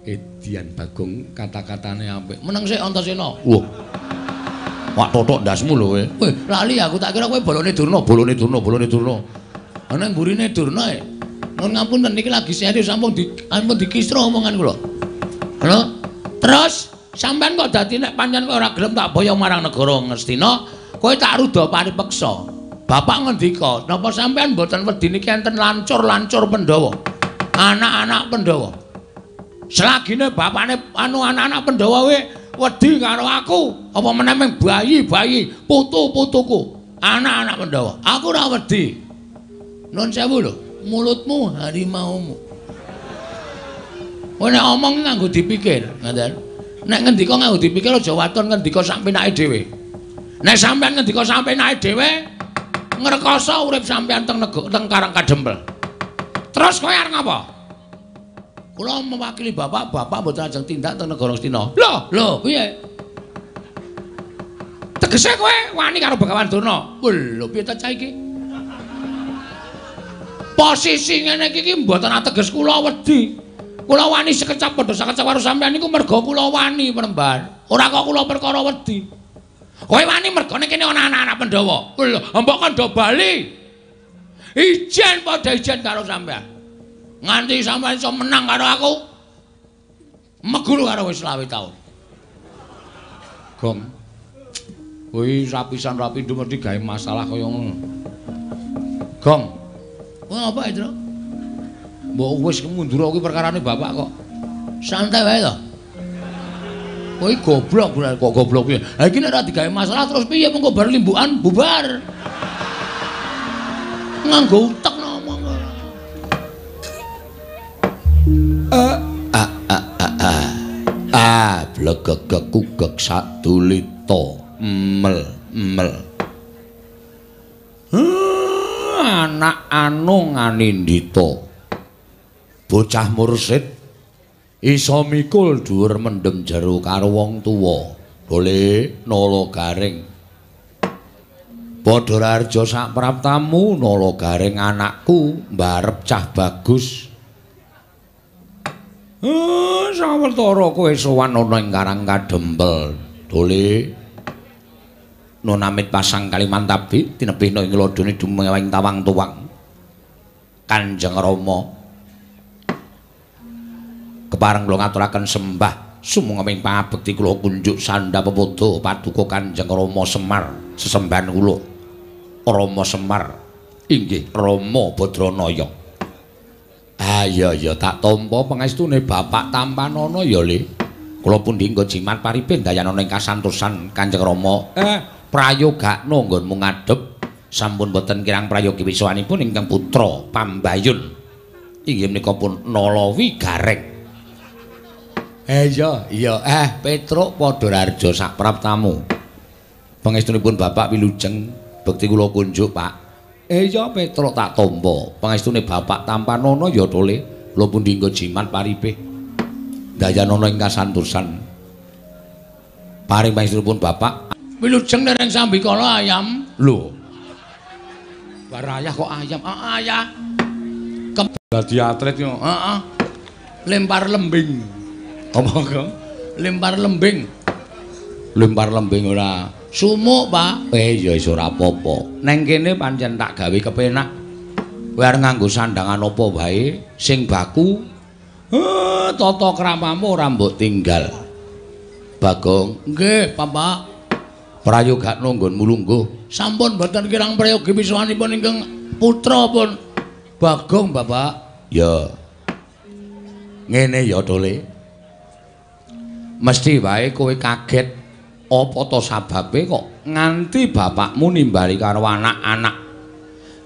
Edian Bagong kata-katane apik. Meneng sik Antasena. Wah. Wak totok ndasmu lho kowe. Weh, lali aku tak kira kowe bolone Durna, bolone Durna, bolone Durna. Ana mburine Durna e. Nuwun ngapunten niki lagi serius sampun di ampun dikisra omongan kula. Lho, terus sampean kok dadi nek pancen kowe ora gelem tak boyong marang negara Ngastina, kowe tak ruda paripeksa. Bapak ngendika, napa sampean mboten wedi niki enten lancur-lancur Pandhawa? Anak-anak Pandhawa. Selagine bapakne anu anak-anak Pandhawa we wedi karo aku, apa meneh ming bayi-bayi, putu-putuku, anak-anak Pandhawa. Aku ora wedi. Nuwun sewu lho, mulutmu harimaumu. Kowe nek omong nganggo dipikir, ngoten. Nek ngendika nganggo dipikir aja waton ngendika sak penake dhewe. Nek sampean ngendika sak penake dhewe, ngrekoso urip sampean teng teng Karang Kadempel. Terus kowe arep ngapa? Kula mewakili bapak, bapak mboten ajeng tindak teng negara Ngastina. Lho, lho, piye? Tegese kowe wani karo Begawan Durna. Lho, piye ta cah iki? Posisi ngene iki mboten ateges kula wedi. Kula wani sekecap padha sakecap karo sampean niku merga kula wani Premban. Ora kok kula perkara wedi. Kowe wani mergane kene ana anak-anak Pandhawa. Lho, mbok kandha bali. Ijen padha ijen karo sampean. Nganti sampean iso menang karo aku. Meguru karo wis 25 taun. Gong. Kuwi rapisan rapindo mesti gawe masalah kaya ngono. Gong. Wah, apa itu? Mbok wis mundur kuwi perkarane bapak kok. Santai wae to. Kowe goblok kok goblok piye? Ha iki nek ora digawe masalah terus piye mengko bar limbukan bubar. Nganggo utek ngomong. A a a a a blegegeg kugeg sadulita mel mel. Anak anu nganindita. Bocah mursid iso mikul dhuwur mendem jero karo wong tuwa. Dole Nala Gareng. Padha raharja sak praptamu Nala Gareng anakku mbarep cah bagus. Sawetara kowe sowan ana ing Karang Kadempel. Dole nunamit pasang Kalimantabi tinebihna ing lodone dumewing tawang tuwang. Kanjeng Rama kepareng kula ngaturaken sembah sumangga pangabekti kula kunjuk sandha pepodo paduka Kanjeng Rama Semar sesembahan kula. Rama Semar inggih Rama Badranaya. Ah iya iya tak tampa pangestune bapak tampanana ya Le. Kula pundi nggo jimat paripin dayanana ing kasantosan Kanjeng Rama. Prayogakno nggonmu ngadhep sampun boten kirang prayogi wiswanipun ingkang putra Pambayun. Inggih menika pun Nalawi Gareng. Iya iya Petruk padha raharja sak praptamu. Pangestunipun bapak wilujeng bekti kula kunjuk Pak. Iya Petruk tak tampa. Pangestune bapak tampanana ya Tole. Kula pundi nggo jimat paripih. Dayanana ing kasantosan. Paring pangestunipun bapak wilujeng dereng sambikala ayam. Lho. Bar ayah kok ayam. Ayah. Dadi atlet yo. Heeh. Lempar lembing. Apa kok? Lempar lembing. Lempar lembing ora. Sumuk, Pak. Ya wis ora apa-apa. Neng kene pancen tak gawe kepenak. Kowe arep nganggo sandangan apa wae sing baku. Tata kramamu ora mbok tinggal. Bagong. Nggih, Bapak. Prayogakno nggonmu lungguh. Sampun mboten kirang prayogi wiswanipun ingkang putra pun Bagong, Bapak. Ya. Ngene ya, Dole. Mesti wae kowe kaget apa to sababe kok nganti bapakmu nimbali karo anak-anak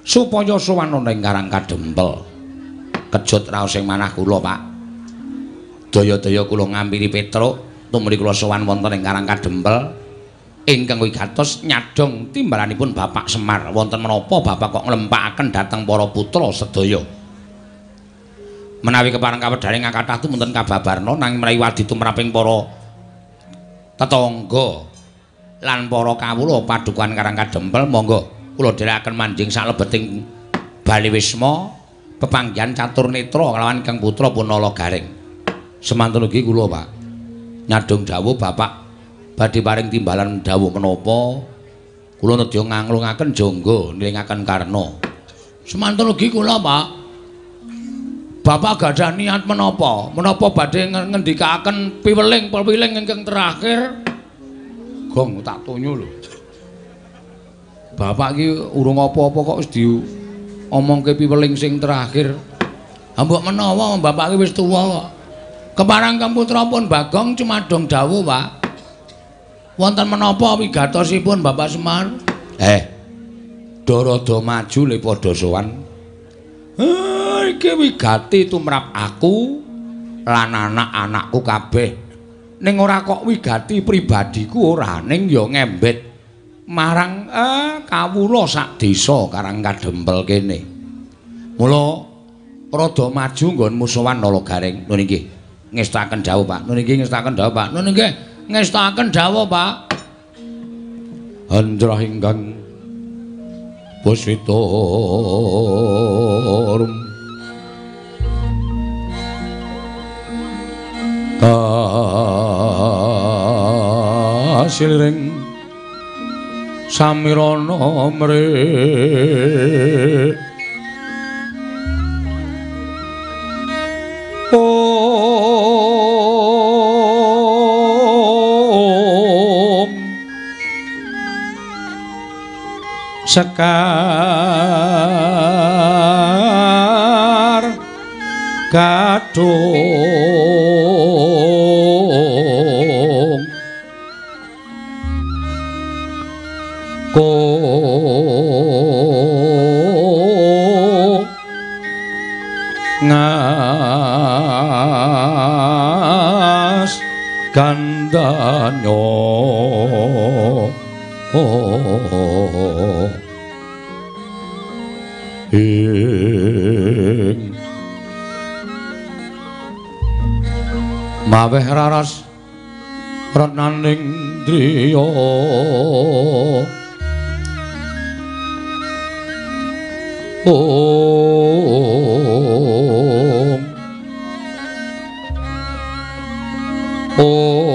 supaya sowan ana ing Karang Kadempel. Kejut raos ing manah kula, Pak. Daya-daya kula ngampiri Petruk tumrih kula sowan wonten ing Karang Kadempel ingkang wigatos nyadhong timbalanipun Bapak Semar. Wonten menapa bapak kok nglempakaken dhateng para putra sedaya? Menawi kepareng kawedhane ngakathah tumunten kababarna nanging menawi wadi tumraping para tetangga lan para kawula padukuhan Karang Kadempel monggo kula dherekaken manjing salebeting Bali Wisma pepanggihan catur netra kalawan Kang Putra Punala Gareng. Semanten ugi kula, Pak. Nyadong dawuh Bapak badhe paring timbalan dawuh menapa? Kula nedya nganglungaken jangga nilingaken Karna. Semanten ugi kula, Pak. Bapak gadah niat menapa? Menapa badhe ngendikaaken piweling-piweling ingkang terakhir? Gong tak tonyo lho. Bapak iki urung apa-apa kok wis diomongke piweling sing terakhir. Ha mbok menawa bapak iki wis tuwa kok. Keparang Kang Putra pun Bagong cumadong dawuh, Pak. Wonten menapa wigatosipun Bapak Semar? Darada maju le padha sowan. Iki wigati tumrap aku lan anak-anakku kabeh. Ning ora kok wigati pribadiku ora, ning ya ngembet marang kawula sak desa Karang Kadempel kene. Mula rada maju nggonmu sowan Nala Gareng. Nun inggih ngestakaken dawuh, Pak. Nun inggih ngestakaken dawuh, Pak. Nun inggih ngestakaken dawuh, Pak. Andrah ingkang puswita kasiliring samirana mrik. Om Sekar Gadung Ko ngas gandanyo ing maweh raras retnaning driya. Om Om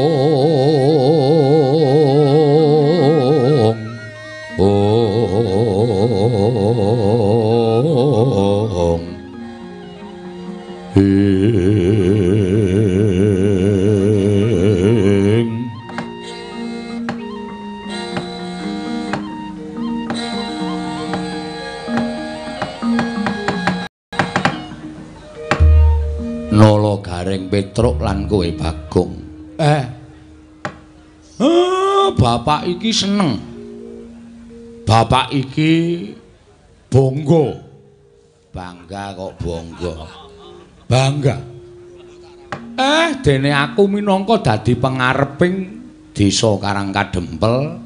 Om ing Nala Gareng Petruk lan kowe Bagong. Bapak iki seneng. Bapak iki bangga. Bangga kok bangga. Bangga. Dene aku minangka dadi pengareping desa Karang Kadempel.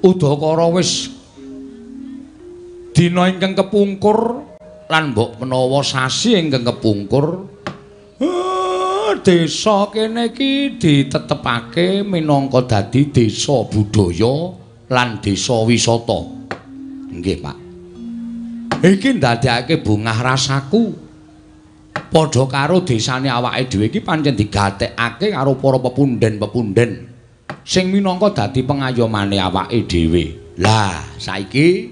Udakara wis dina ingkang kepungkur lan mbok menawa sasi ingkang kepungkur, desa kene iki ditetepake minangka dadi desa budaya lan desa wisata. Nggih, Pak. Iki ndadekake bungah rasaku. Padha karo desane awake dhewe iki pancen digatekake karo para pepunden-pepunden sing minangka dadi pengayomane awake dhewe. Lah, saiki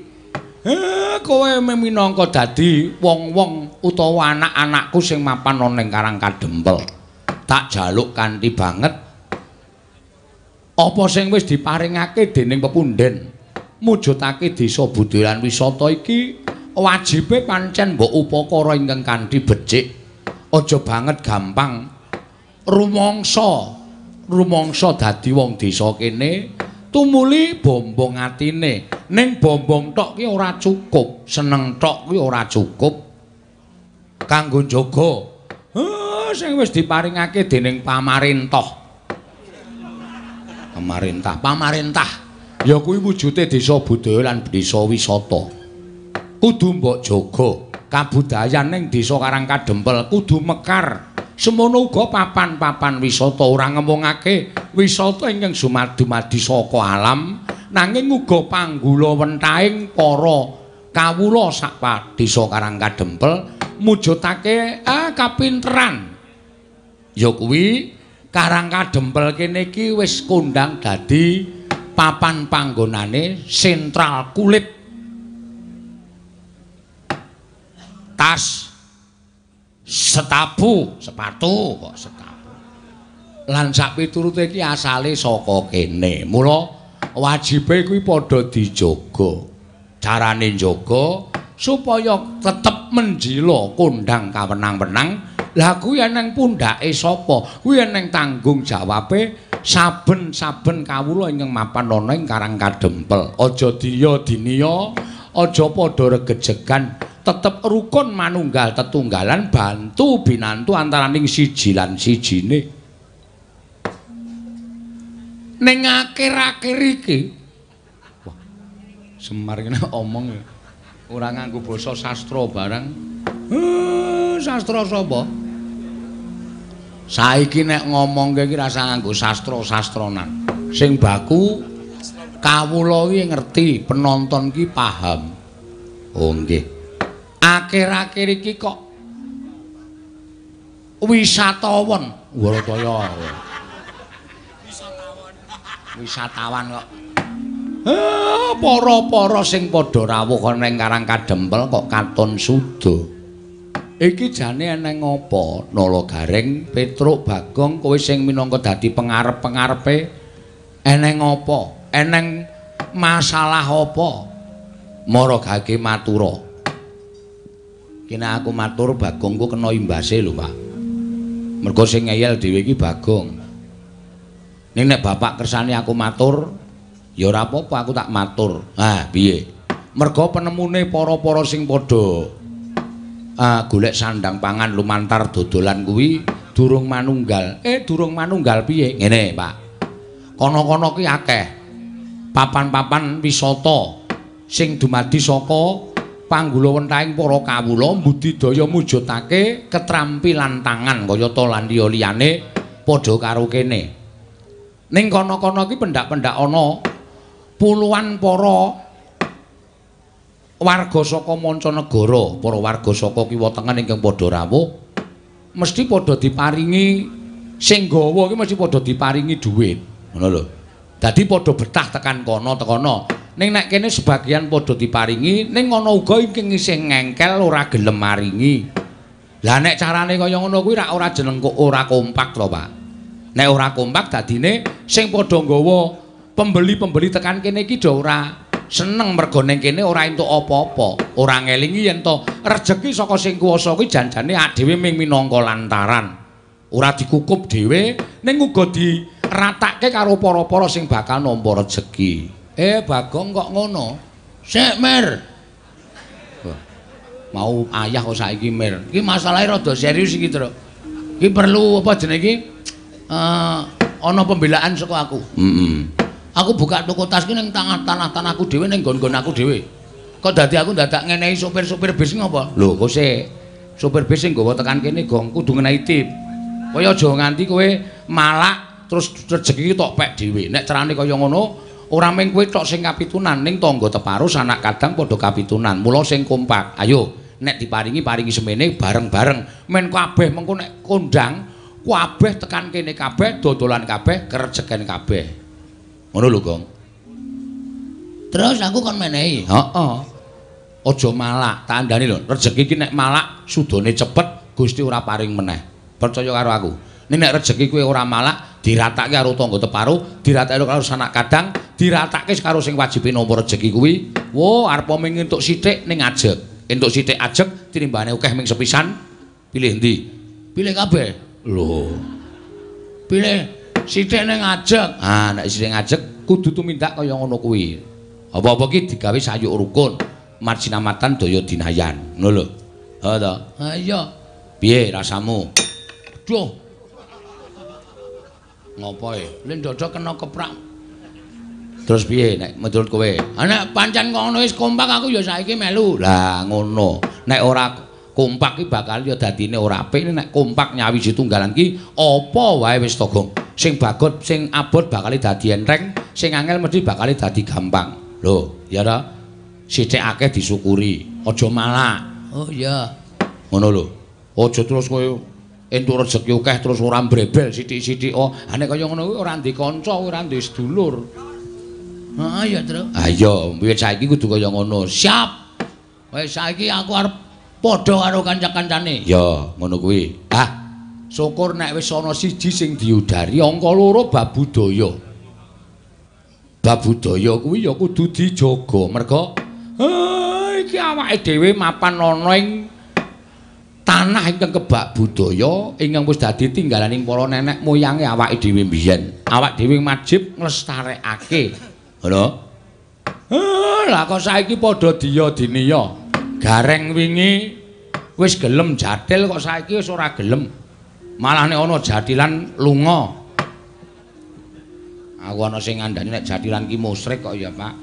kowe minangka dadi wong-wong utawa anak-anakku sing mapan ana ning Karang Kadempel. Tak jaluk kanthi banget apa sing wis diparingake dening pepunden mujudake desa budaya lan wisata iki wajibe pancen mbok upakara ingkang kanthi becik. Aja banget gampang rumangsa rumangsa dadi wong desa kene tumuli bombong atine. Ning bombong tok ki ora cukup, seneng tok ki ora cukup kanggo njaga sing wis diparingake dening pamarentah. Pamarentah, pamarentah ya kuwi wujude desa budaya lan desa wisata. Kudu mbok jaga kabudayan ning desa Karang Kadempel kudu mekar. Semono uga papan-papan wisata ora ngemungake wisata ingkang dumadi saka alam, nanging uga panggula wentahing para kawula sak desa Karang Kadempel mujudake kapinteran Ya kuwi Karang Kadempel kene iki wis kondang dadi papan panggonane sentral kulit, tas, setapu, sepatu kok setapu. Lan sak piturute iki asale saka kene. Mula wajibe kuwi padha dijaga. Carane njaga supaya tetep menjila kondang kawenang-wenang. Lah kuwi eneng pundhake sapa? Kuwi eneng tanggung jawabe saben-saben kawula ingkang mapan ana ing Karang Kadempel. Aja diya diniya, aja padha regejegan, tetep rukun manunggal tetunggalan, bantu binantu antaraning siji lan sijine. Ning akhir-akhir iki, wah, Semar kene omong ya ora nganggo basa sastra barang. Sastra sapa? Saiki nek ngomongke iki rasa nganggo sastra-sastranan. Sing baku kawula iki ngerti, penonton ki paham. Oh nggih. Akhir-akhir iki kok wisatawan, Warataya. Wisatawan kok. Para-para sing padha rawuh ana ing Karang Kadempel kok katon suda. Iki jane eneng apa? Nala Gareng, Petruk, Bagong, kowe sing minangka dadi pengarep-pengarepe eneng apa? Eneng masalah apa? Mara gage matura. Ki nek aku matur Bagong ku kena imbase lho, Pak. Mergo sing ngeyel dhewe iki Bagong. Ning nek bapak kersane aku matur, ya ora apa-apa aku tak matur. Ah, piye? Mergo penemune para-para sing padha golek sandang pangan lumantar dodolan kuwi durung manunggal. Durung manunggal piye? Ngene, Pak. Kono-kono ki akeh papan-papan wisata sing dumadi saka panggulawentahing para kawula mbudidaya mujudake ketrampilan tangan kayata lan liya-liyane padha karo kene. Ning kono-kono ki pendak-pendak ana puluhan para warga saka mancanegara, para warga saka kiwa tengen ingkang padha rawuh mesti padha diparingi sing gawa ki mesti padha diparingi dhuwit. Ngono lho. Dadi padha betah tekan kono tekono. Ning nek kene sebagian padha diparingi, ning ana uga ingkang isih ngengkel ora gelem maringi. Lah nek carane kaya ngono kuwi rak ora jeneng kok ora kompak to, Pak. Nek ora kompak dadine sing padha nggawa pembeli-pembeli tekan kene iki do ora seneng mergo ning kene ora entuk apa-apa, ora ngelingi yen to rejeki saka sing kuwasa kuwi janjane dhewe ming minangka lantaran. Ora dikukup dhewe ning uga diratake karo para-para sing bakal nampa rejeki. Bagong kok ngono? Sik, Mir. Mau ayah kok saiki, Mir. Iki masalahe rada serius iki, Truk. Iki perlu apa jenenge iki? Ana pembelaan saka aku. Heeh. Aku buka toko tas ki ning tanah-tanahku dhewe ning nggon-nggon aku dhewe. Kok dadi aku dadak ngenehi sopir-sopir bis ngopo? Lho, kok sik sopir bis sing nggawa tekan kene gong kudu ngenehi tip. Kowe aja nganti kowe malak terus rejeki tok pek dhewe. Nek carane kaya ngono, ora mung kowe tok sing kapitunan, ning tangga teparo sanak kadang padha kapitunan. Mula sing kompak. Ayo, nek diparingi paringi semene bareng-bareng. Men kabeh mengko nek kondang, kabeh tekan kene kabeh, dodolan kabeh, kerejeken kabeh. Ngono lho, Gong. Terus aku kon menehi. Heeh. Aja malak, tak andani lho. Rejeki iki nek malak sudane cepet, Gusti ora paring meneh. Percaya karo aku. Ning nek rejeki kowe ora malak, diratake karo tangga teparo, diratake karo sanak kadang, diratake karo sing wajibe nampa rejeki kuwi. Wo, arepa mung entuk sithik ning ajeg. Entuk sithik ajeg tinimbane akeh ming sepisan. Pilih endi? Pilih kabeh. Lho. Pilih sithik ning ajeg. Ah, nek sithik ajeg kudu tumindak kaya ngono kuwi. Apa-apa ki digawe sayuk rukun, marjinamatan daya dinayan. Ngono lho. Ha ta? Ha iya. Piye rasamu? Duh. Ngopo e? Lha ndodok kena keprak. Terus piye nek menurut kowe? Ha nek pancen ngono wis kompak aku ya saiki melu. Lah ngono. Nek ora kompak ki bakal ya dadine ora apik. Nek kompak nyawiji tunggalan ki apa wae wis to, Gong. Sing bagot, sing abot bakal dadi enteng, sing angel mesti bakal dadi gampang. Lho, ya ta? Sithik akeh disyukuri, aja malak. Oh iya. Ngono lho. Aja terus kowe Entuk rejeki akeh terus ora mbrebel sithik-sithik. Oh, nek kaya ngono kuwi ora ndek kanca, ora ndek sedulur. Heeh ya, Tru. Ha iya, wiwit saiki kudu kaya ngono. Siap. Wis saiki aku arep padha karo kanca-kancane. Ya, ngono kuwi. Ah, syukur nek wis ana siji sing diudari, angka loro bab budaya. Bab budaya kuwi ya kudu dijaga. Merga iki awake dhewe mapan ana ing tanah ingkang kebak budaya ingkang wis dadi tinggalaning para nenek moyange awake dhewe mbiyen. Awak dhewe wajib nglestarekake. Ngono. Lah kok saiki padha diya diniya. Gareng wingi wis gelem jathil kok saiki wis ora gelem. Malah nek ana jathilan lunga. Aku ana sing ngandani nek jathilan ki musyrik kok ya, Pak.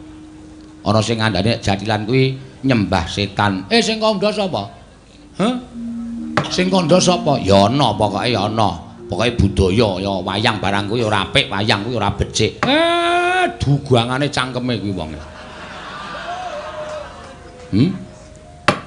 Ana sing ngandani nek jathilan kuwi nyembah setan. Sing kandha sapa? Hah? Sing kandha sapa? Ya ana, pokoke ya ana. Pokoke budaya ya wayang barang kuwi ora apik, wayang kuwi ora becik. Dugangane cangkeme kuwi wonge.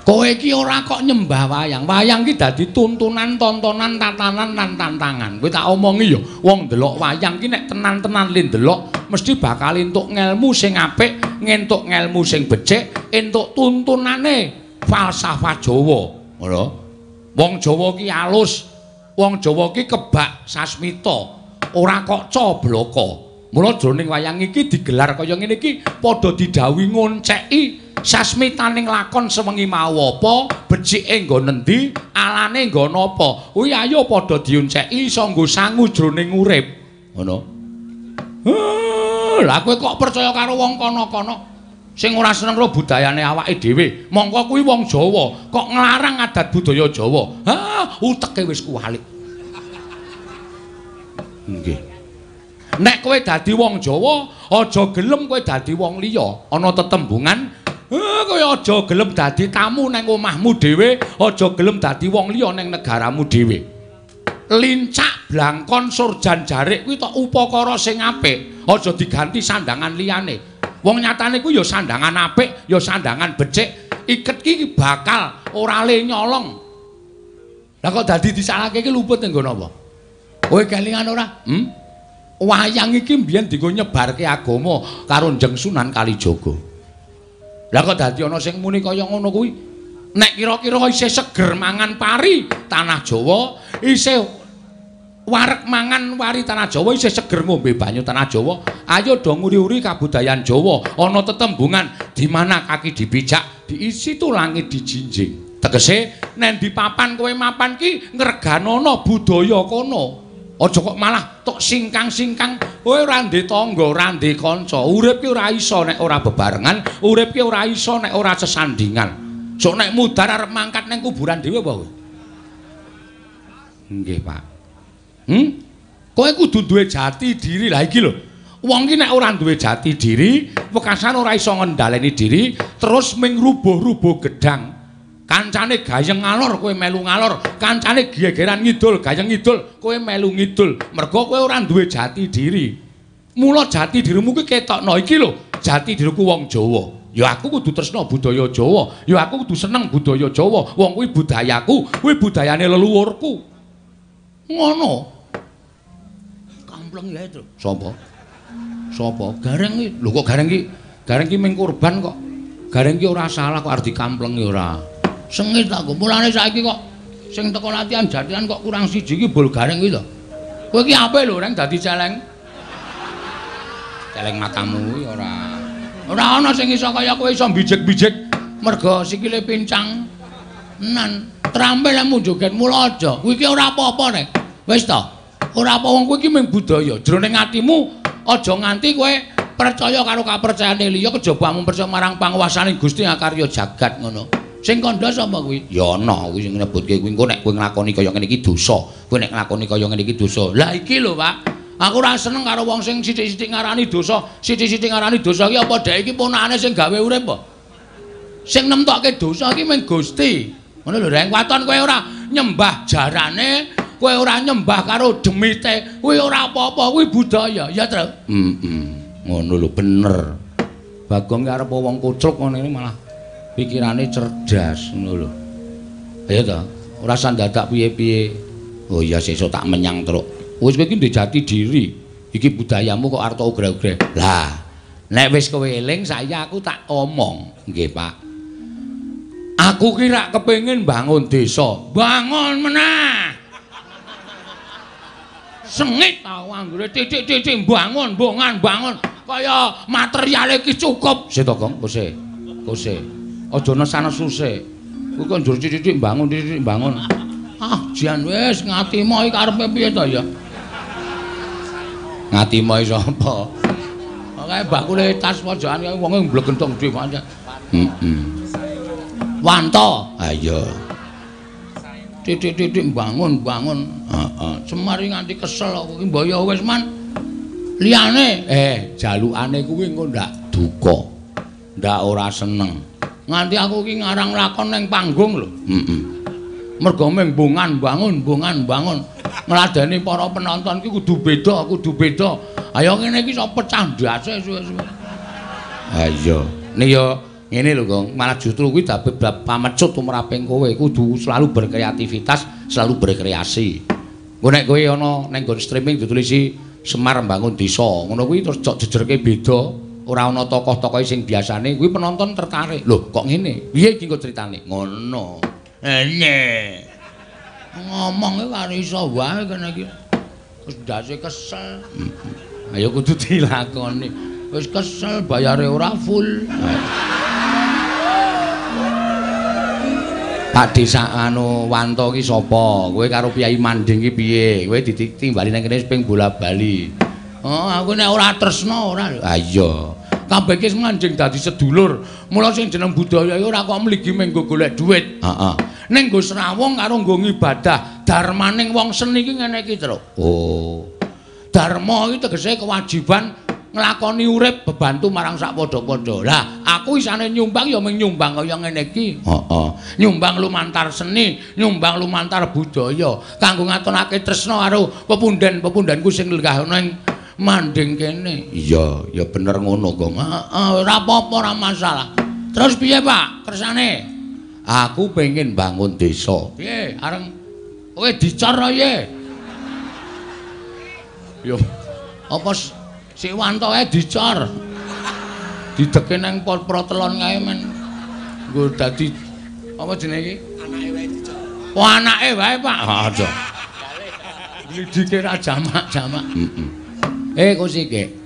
Kowe iki ora kok nyembah wayang. Wayang ki dadi tuntunan, tontonan, tatanan lan tantangan. Kowe tak omongi ya, wong ndelok wayang ki nek tenan-tenan le ndelok mesti bakal entuk ngelmu sing apik, ngentuk ngelmu sing becik, entuk tuntunane falsafah Jawa. Ngono. Wong Jawa ki alus, wong Jawa ki kebak sasmita, ora kok cobloko. Mula jroning wayang iki digelar kaya ngene iki padha didhawuhi ngonceki sasmitaning lakon sewengi mau apa, becike nggon endi, alane nggon apa. Kuwi ayo padha dionceki iso nggo sangu jroning urip. Ngono. Lah kowe kok percaya karo wong kono-kono sing ora seneng karo budayane awake dhewe. Mongko kuwi wong Jawa, kok nglarang adat budaya Jawa. Ha, uteke wis kuwalik. Nggih. Nek kowe dadi wong Jawa, aja gelem kowe dadi wong liya. Ana tetembungan, kowe aja gelem dadi tamu nang omahmu dhewe, aja gelem dadi wong liya nang negaramu dhewe. Lincak blangkon surjan jarik kuwi tok upakara sing apik, aja diganti sandangan liyane. Wong nyatane kuwi ya sandangan apik, ya sandangan becik, iket ki bakal ora le nyolong. Lah kok dadi disalahke iki luput ning nggon apa? Kowe kelingan ora? Wayang iki mbiyen dienggo nyebarke agama karo Njeng Sunan Kalijaga. Lah kok dadi ana sing muni kaya ngono kuwi? Nek kira-kira isih seger mangan pari tanah Jawa, isih wareg mangan wari tanah Jawa, isih seger ngombe banyu tanah Jawa, ayo do nguri-uri kabudayan Jawa. Ana tetembungan di mana kaki dipijak, di situ langit dijinjing. Tegese nek di papan kowe mapan ki ngreganana budaya kono. Aja kok malah tok singkang-singkang, kowe ora ndek tangga, ora ndek kanca. Urip ki ora iso nek ora bebarengan, urip ki ora iso nek ora sesandingan. Sok nek mudhar arep mangkat nang kuburan dhewe apa kowe? Nggih, Pak. Kowe kudu duwe jati diri. Lah iki lho. Wong ki nek ora duwe jati diri, wekasan ora iso ngendhaleni diri, terus ming rubuh-rubuh gedang. Kancane gayeng ngalor kowe melu ngalor, kancane gegeran ngidul, gayeng ngidul, kowe melu ngidul. Mergo kowe ora duwe jati diri. Mula jati dirimu kuwi ketokno iki lho, jati diriku wong Jawa. Ya aku kudu tresna budaya Jawa, ya aku kudu seneng budaya Jawa. Wong kuwi budayaku, kuwi budayane leluhurku. Ngono. Kampleng ya itu. Sapa? Sapa? Gareng iki. Lho kok gareng iki? Gareng iki ming kurban kok. Gareng iki ora salah kok arep dikamplengi ora. Sengit aku. Mulane saiki kok sing teko latihan jathilan kok kurang siji iki bol gareng kuwi to. Kowe iki apik lho reng dadi celeng. Celeng matamu kuwi ora. Ora ana sing iso kaya kowe iso bijik-bijik merga sikile pincang. Nan trampil lemu joget mula aja. Kuwi iki ora apa-apa nek. Wis to. Ora apa wong kuwi iki mung budaya. Jroning atimu aja nganti kowe percaya karo kapercayane liya kejaba mung percaya marang panguwasane Gusti Akarya jagat ngono. Sing kandha sapa kuwi? Ya ana kuwi sing nyebutke kuwi engko nek kowe nglakoni kaya ngene iki dosa. Kowe nek nglakoni kaya ngene iki dosa. Lah iki lho, Pak. Aku ora seneng karo wong sing sithik-sithik ngarani dosa, sithik-sithik ngarani dosa iki apa dhek iki ponakane sing gawe urip apa? Sing nemtokke dosa iki mung Gusti. Ngono lho, Reng. Waton kowe ora nyembah jarane, kowe ora nyembah karo demite, kuwi ora apa-apa, kuwi budaya. Ya, Tru? Heeh. Ngono lho, bener. Bagong ki arep wong kucluk ngono iki malah pikirane cerdas ngono lho. Ayo ta, ora usah dadak piye-piye. Oh iya sesuk tak menyang truk. Wis kowe iki ndek jati diri. Iki budayamu kok arep ugreh-ugreh. Lah, nek wis kowe eling saya aku tak omong. Nggih, Pak. Aku ki rak kepengin bangun desa. Bangun meneh. Sengit tau anggere titik-titik bangun, bongan, bangun. Kaya materiale iki cukup. Sik to, Gong, kose. Kose. Aja nesan-nesu sik. Kuwi kok njur titik-titik bangun, titik-titik bangun. Ah, jan wis ngatimo iki karepe piye to ya? Ngatimo iki sapa? Kae bakule tas pojokan kae wonge mblegentong dhewe pancen. Heeh. Wanto. Ha iya. Titik-titik bangun, bangun. Heeh. Semar nganti kesel kok iki mbaya wis man. Liyane, jalukane kuwi engko ndak duka. Ndak ora seneng. Nganti aku iki ngarang lakon ning panggung lho. Heeh. Mergo mung bongan bangun, bongan bangun. Ngladeni para penonton iki kudu beda, kudu beda. Ayo ngene iki iso pecah ndase suwe-suwe. Ha iya. Nek ya ngene lho, Gong. Malah justru kuwi dadi pamecut tumraping kowe. Kudu selalu berkreativitas, selalu berkreasi. Engko nek kowe ana ning nggon streaming ditulisi Semar mbangun desa, ngono kuwi terus jok jejerke beda, ora ana tokoh-tokohe sing biasane, kuwi penonton tertarik. Lho, kok ngene? Piye iki engko critane? Ngono. Ene. Ngomong iki karo iso wae kene iki. Wis ndase kesel. Ayo kudu dilakoni. Wis kesel bayare ora full. Pak Desa anu Wanto ki sapa? Kowe karo Kyai Manding ki piye? Kowe ditimbali nang kene ping bola-bali. Oh, aku nek ora tresna ora. Ha iya. Kabeh iki manjing dadi sedulur. Mula sing jeneng budaya iki ora kok mligi mung nggo golek dhuwit. Heeh. Ning nggo srawung karo nggo ngibadah. Darmaning wong seni iki ngene iki, Truk. Oh. Dharma iki tegese kewajiban nglakoni urip bebantu marang sak padha-padha. Lah, aku isane nyumbang ya mung nyumbang kaya ngene iki. Heeh. Nyumbang lumantar seni, nyumbang lumantar budaya kanggo ngatonake tresna karo pepunden-pepundenku sing lenggah ana ing manding kene. Iya, ya bener ngono, Gong. Heeh, ora apa-apa, ora masalah. Terus piye, Pak? Kersane? Aku pengen bangun desa. Piye? Areng kowe dicor piye? Yo. Apa si Wanto ae dicor. Dideke nang protelon kae men. Nggo dadi apa jenenge iki? Anake wae dicor. Oh, anake wae, Pak. Ha, aja. Glidike ra jamak-jamak. Heeh. Kosike.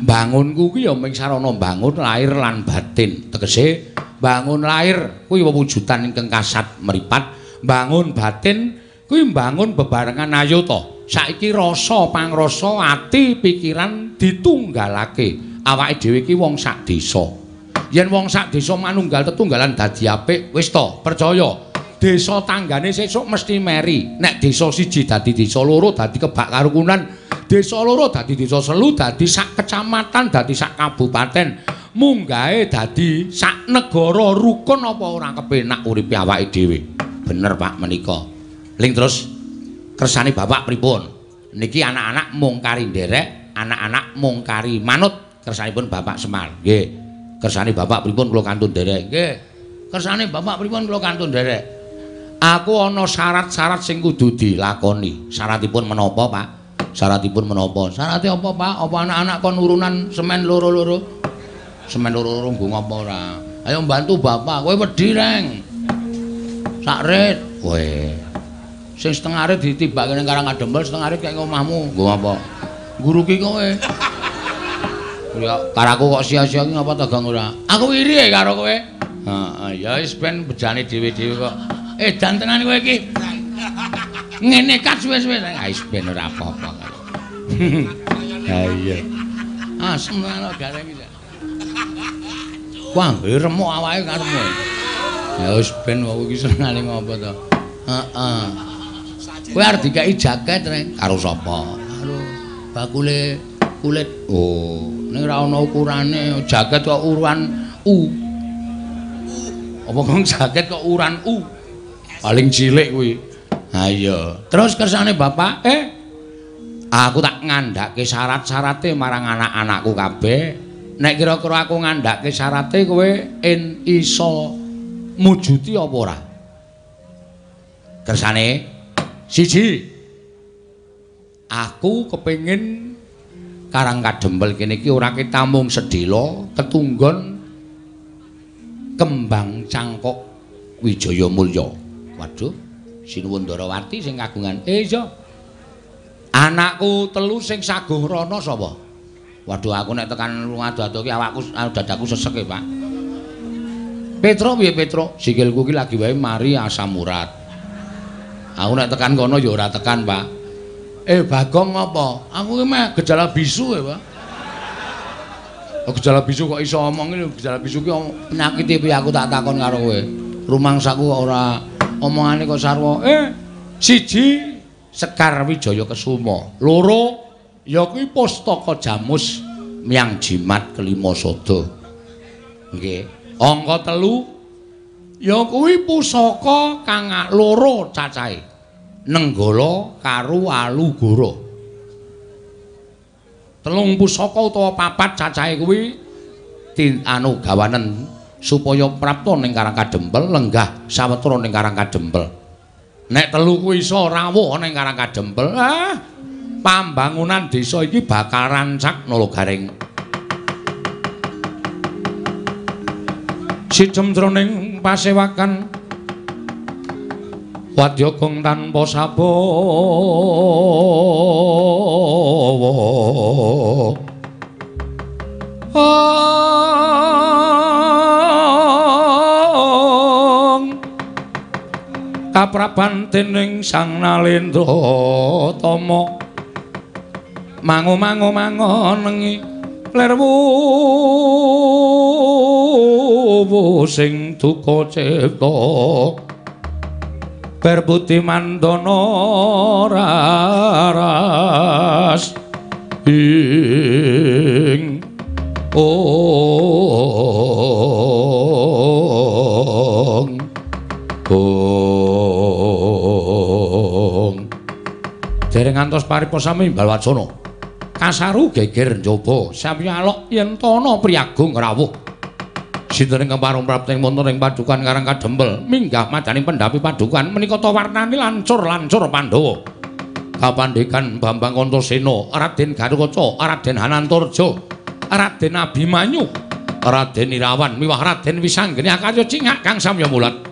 Bangunku ki ya mung sarana bangun lahir lan batin. Tegese bangun lahir kuwi wewujudan ingkang kasat mripat, bangun batin kuwi mbangun bebarengan ayo to. Saiki rasa pangrasa ati pikiran ditunggalake. Awake dhewe iki wong sak desa. Yen wong sak desa manunggal tetunggalan dadi apik, wis to, percaya. Desa tanggane sesuk mesti meri. Nek desa siji dadi desa loro dadi kebak karukunan, desa loro dadi desa selu, dadi sak kecamatan, dadi sak kabupaten, munggahe dadi sak negara rukun apa ora kepenak uripe awake dhewe. Bener Pak menika. Ling terus kersane bapak pripun? Niki anak-anak mung kari nderek, anak-anak mung kari manut kersanipun Bapak Semar. Nggih. Kersane bapak pripun kula kantun nderek? Nggih. Kersane bapak pripun kula kantun nderek? Aku ana syarat-syarat sing kudu dilakoni. Syaratipun menapa, Pak? Syaratipun menapa? Syarate apa, Pak? Apa anak-anak kon urunan semen loro-loro? Semen loro-loro nggo ngapa ora? Ayo mbantu bapak, kowe wedi, Reng. Sak rit. Kowe. Sing setengah rit ditibake ning Karang Adempel, setengah rit kaya omahmu. Nggo apa? Nguruki kowe. Ya karo aku kok sia-sia iki ngapa to, Gong ora? Aku iri karo kowe. Heeh, ya wis ben bejane dhewe-dhewe kok. Edan tenan kowe iki. Ngene kat suwe-suwe. Ah wis ben ora apa-apa. Ha iya. Asem tenan kok gareng iki. Wah, remuk awake karepmu. Ya wis ben wong iki senengane ngopo to. Heeh. Kowe arep dikeki jaket, Reng. Karo sapa? Karo bakule kulit. Oh, ning ora ana ukurane, jaket kok uruan U. Apa kok jaket kok uruan U? Paling cilik kuwi. Ha iya. Terus kersane bapak, aku tak ngandhake syarat-syarate marang anak-anakku kabeh. Nek kira-kira aku ngandhake syarate kowe en iso mujuti apa ora? Kersane siji, Aku kepengin Karang Kadempel kene iki ora ketamung sedhela ketunggon kembang cangkok Wijaya Mulya. Waduh, Sinuwun Ndarawati sing kagungan. Iya. Anakku telu sing saguh rono sapa? Waduh, aku nek tekan ado-ado ki awakku dadaku sesek e, Pak. Petro piye Petro? Sikilku ki lagi wae mari asam urat. Aku nek tekan kono ya ora tekan, Pak. Bagong apa? Aku ki meh gejala bisu ya, Pak. Oh, gejala bisu kok iso omong iki, gejala bisu ki penyakit piye aku tak takon karo kowe. Rumangsaku kok ora omongane kok sarwa. Siji Sekar Wijaya Kesuma, loro ya kuwi Pustaka Jamus Myang Jimat Kelima Sada. Nggih. Angka 3 ya kuwi pusaka kang loro cacahe. Nenggala karo Alugoro. Telung pusaka utawa papat cacahe kuwi anu gawanen supaya prapta ning Karang Kadempel lenggah sawetara ning Karang Kadempel. Nek telu kuwi iso rawuh ning Karang Kadempel, pambangunan desa iki bakal rancak Nala Gareng. Sijem jroning pasewakan wadya gong tanpa sabawa. Kapraban dening Sang Nalendra Tama mangu-mangu mangonengi lirwu sing duka cipta berbudi mandana raras ing ong ong. Dereng ngantos paripa sami balwacana kasaru geger njaba sami alok yen tana priyagung rawuh. Sinten ingkang parung prapting wonten ing padukan Karang Kadempel minggah madaning pendhapi padukan menika ta warnane lancur-lancur Pandhawa. Kapandhekan Bambang Antasena, Raden Garukaca, Raden Hanantarja, Raden Abimanyu, Raden Irawan miwah Raden Wisanggeni akarya cingak kang samya mulat.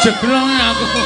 Jeglong aku.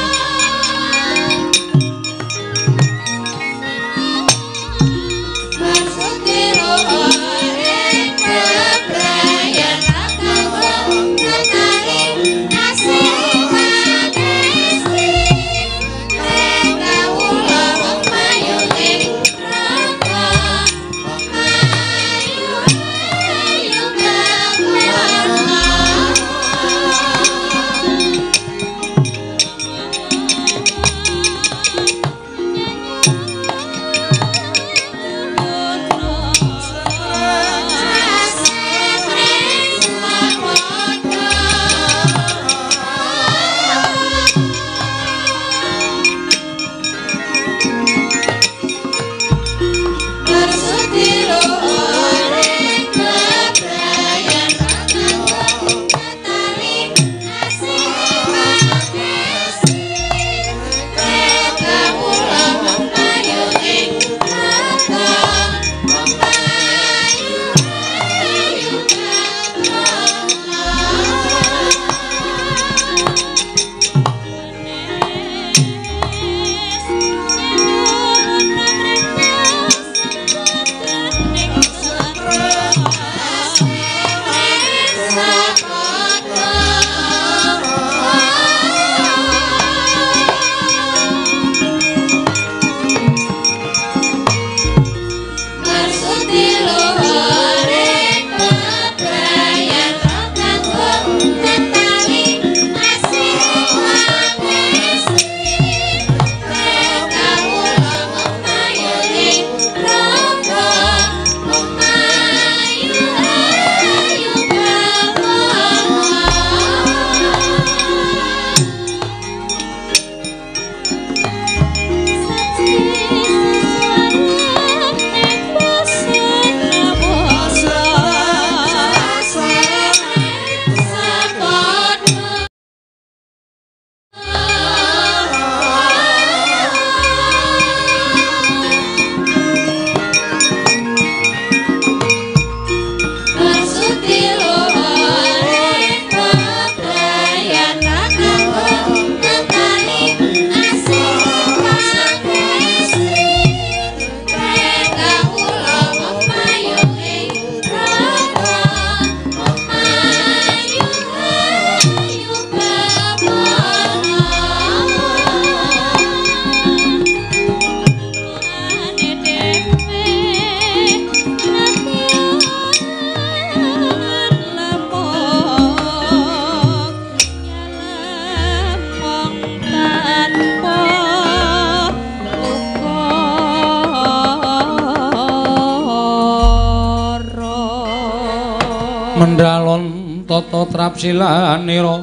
Mendalon tata trapsilanira.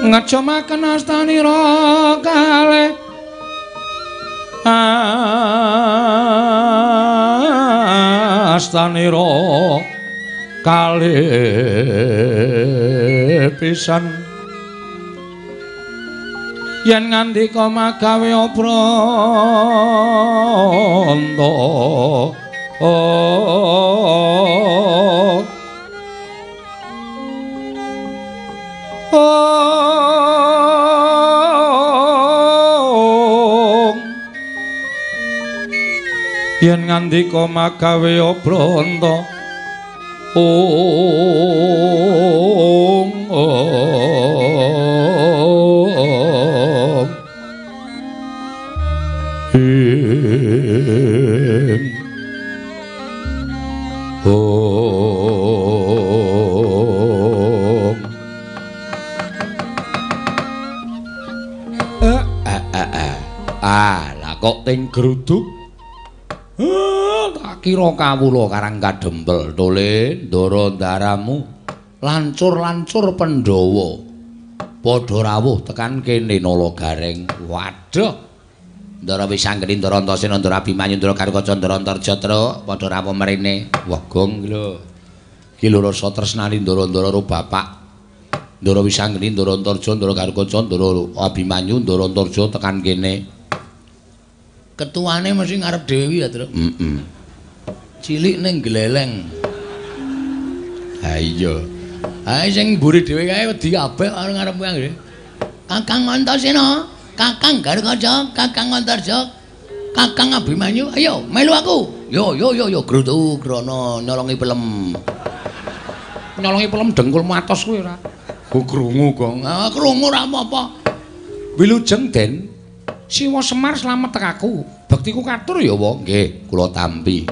Ngejomaken astanira kalih astanira kalih pisan yen ngandika magawe obranta yen ngandika magawe obranta ong ong ing ong ah lah kok ting gruduk. Tak kira kawula Karang Kadempel tole ndara ndaramu lancur-lancur Pandhawa padha rawuh tekan kene Nala Gareng. Waduh, Ndara Wisanggeni, Ndara Antasena, Ndara Abimanyu, Ndara Garukaca, Ndara Antarja truk padha rawuh mrene. Wah gong iki lho, iki lho rasa tresnani ndara-ndara karo bapak. Ndara Wisanggeni, Ndara Antarja, Ndara Garukaca, Ndara Abimanyu, Ndara Antarja tekan kene. Ketuane mesti ngarep dhewe ya, Truk. Heeh. Cilik ning gleleng. Ha iya. Ha sing mburi dhewe kae wedi kabeh karo ngarep kuwi. Kakang Antasena, Kakang Garukaca, Kakang Antarja, Kakang Abimanyu, ayo melu aku. Yo yo yo yo grutu grana nyolongi pelem. Nyolongi pelem dengkulmu atos kuwi ora. Ku krungu, Gong. Ah krungu ora apa-apa. Wilujeng, Den. Siwa Semar slamet tekaku. Bektiku katur ya, wa? Nggih, kula tampi.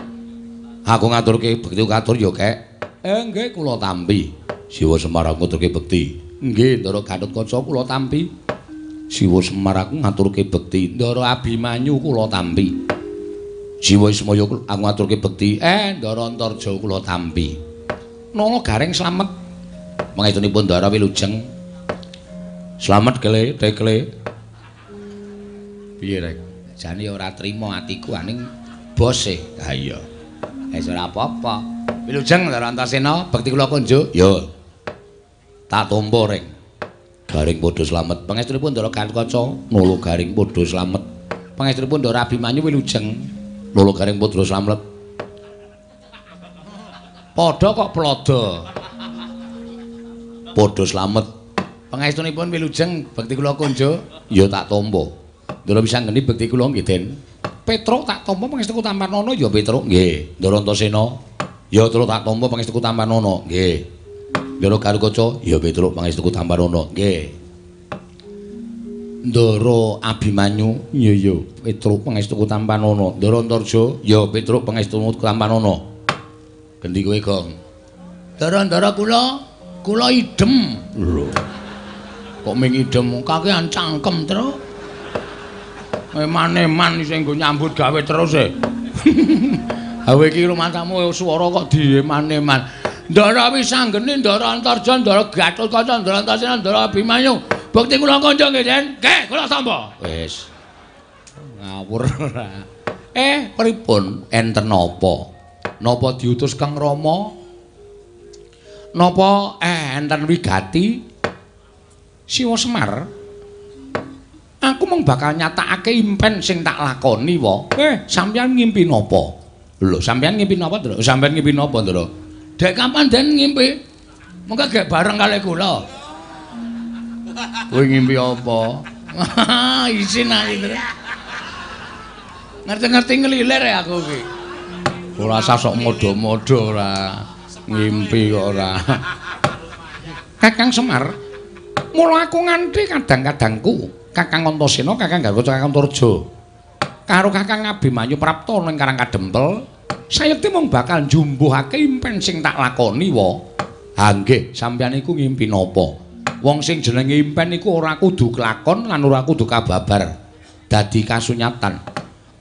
Aku ngaturke bektiku katur ya, Kek. Nggih, kula tampi. Siwa Semar aku ngaturke bekti. Nggih, Ndara Gatotkaca kula tampi. Siwa Semar aku ngaturke bekti. Ndara Abimanyu kula tampi. Siwa Ismaya aku ngaturke bekti. Ndara Antarja kula tampi. Nala Gareng slamet. Mangestunipun Ndara wilujeng. Slamet kele, tekle. Piye rek? Jane ora trima atiku aning bose. Ha iya. Wis ora apa-apa. Wilujeng Ndara Antasena, bekti kula kunjuk. Yo. Tak tampa reng. Garing padha slamet. Pangestunipun Ndara Gatotkaca, Nala Garing padha slamet. Pangestunipun Ndara Abimanyu wilujeng, Nala Garing padha slamet. Padha kok plodo. Padha slamet. Pangestunipun wilujeng, bekti kula kunjuk. Ya tak tampa. Ndara Wisanggeni bekti kula nggih, Den. Petruk tak tampa pangestuku tampanono ya Petruk nggih. Ndara Antasena ya Truk tak tampa pangestuku tampanono nggih. Ndara Garukaca ya Petruk pangestuku tampanono nggih. Ndara Abimanyu ya ya Petruk pangestuku tampanono. Ndara Antarja ya Petruk pangestuku tampanono. Gendi kowe, Gong. Ndara-ndara kula kula idem. Lho. Kok ming idem kakean cangkem, Truk. Eman-eman sing nggo nyambut gawe terus e. Hawe iki rumangsamu swara kok dieman-eman. Ndara Wisanggeni, Ndara Antarja, Ndara Gatotkaca, Ndara Antasena, Ndara Abimanyu. Bekti kula kanca nggih, Den. Nggih, kula tampa. Wis. Ngawur ora. Pripun? Enten napa? Napa diutus Kang Rama? Napa enten wigati? Siwa Semar. Aku mung bakal nyatakake impen sing tak lakoni wa. Sampeyan ngimpi napa? Lho, sampeyan ngimpi napa, Ndra? Sampeyan ngimpi napa, Ndra? Dek kapan Den ngimpi? Mengko gek bareng kalih kula. Kowe ngimpi apa? Isin aku, Ndra. Ngerti-ngerti ngelilir ya aku iki. Ora usah sok modho-modho ora. Ngimpi kok ora. Kakang Semar, mula aku nganti kadang-kadangku Kakang Antasena, Kakang Garukaca, Kakang Antarja karo Kakang Abimanyu prapta ning Karang Kadempel, sayekti mung bakal njumbuhake impen sing tak lakoni wa. Ha nggih, sampeyan iku ngimpi napa? Wong sing jenenge impen iku ora kudu kelakon lan ora kudu kababar. Dadi kasunyatan.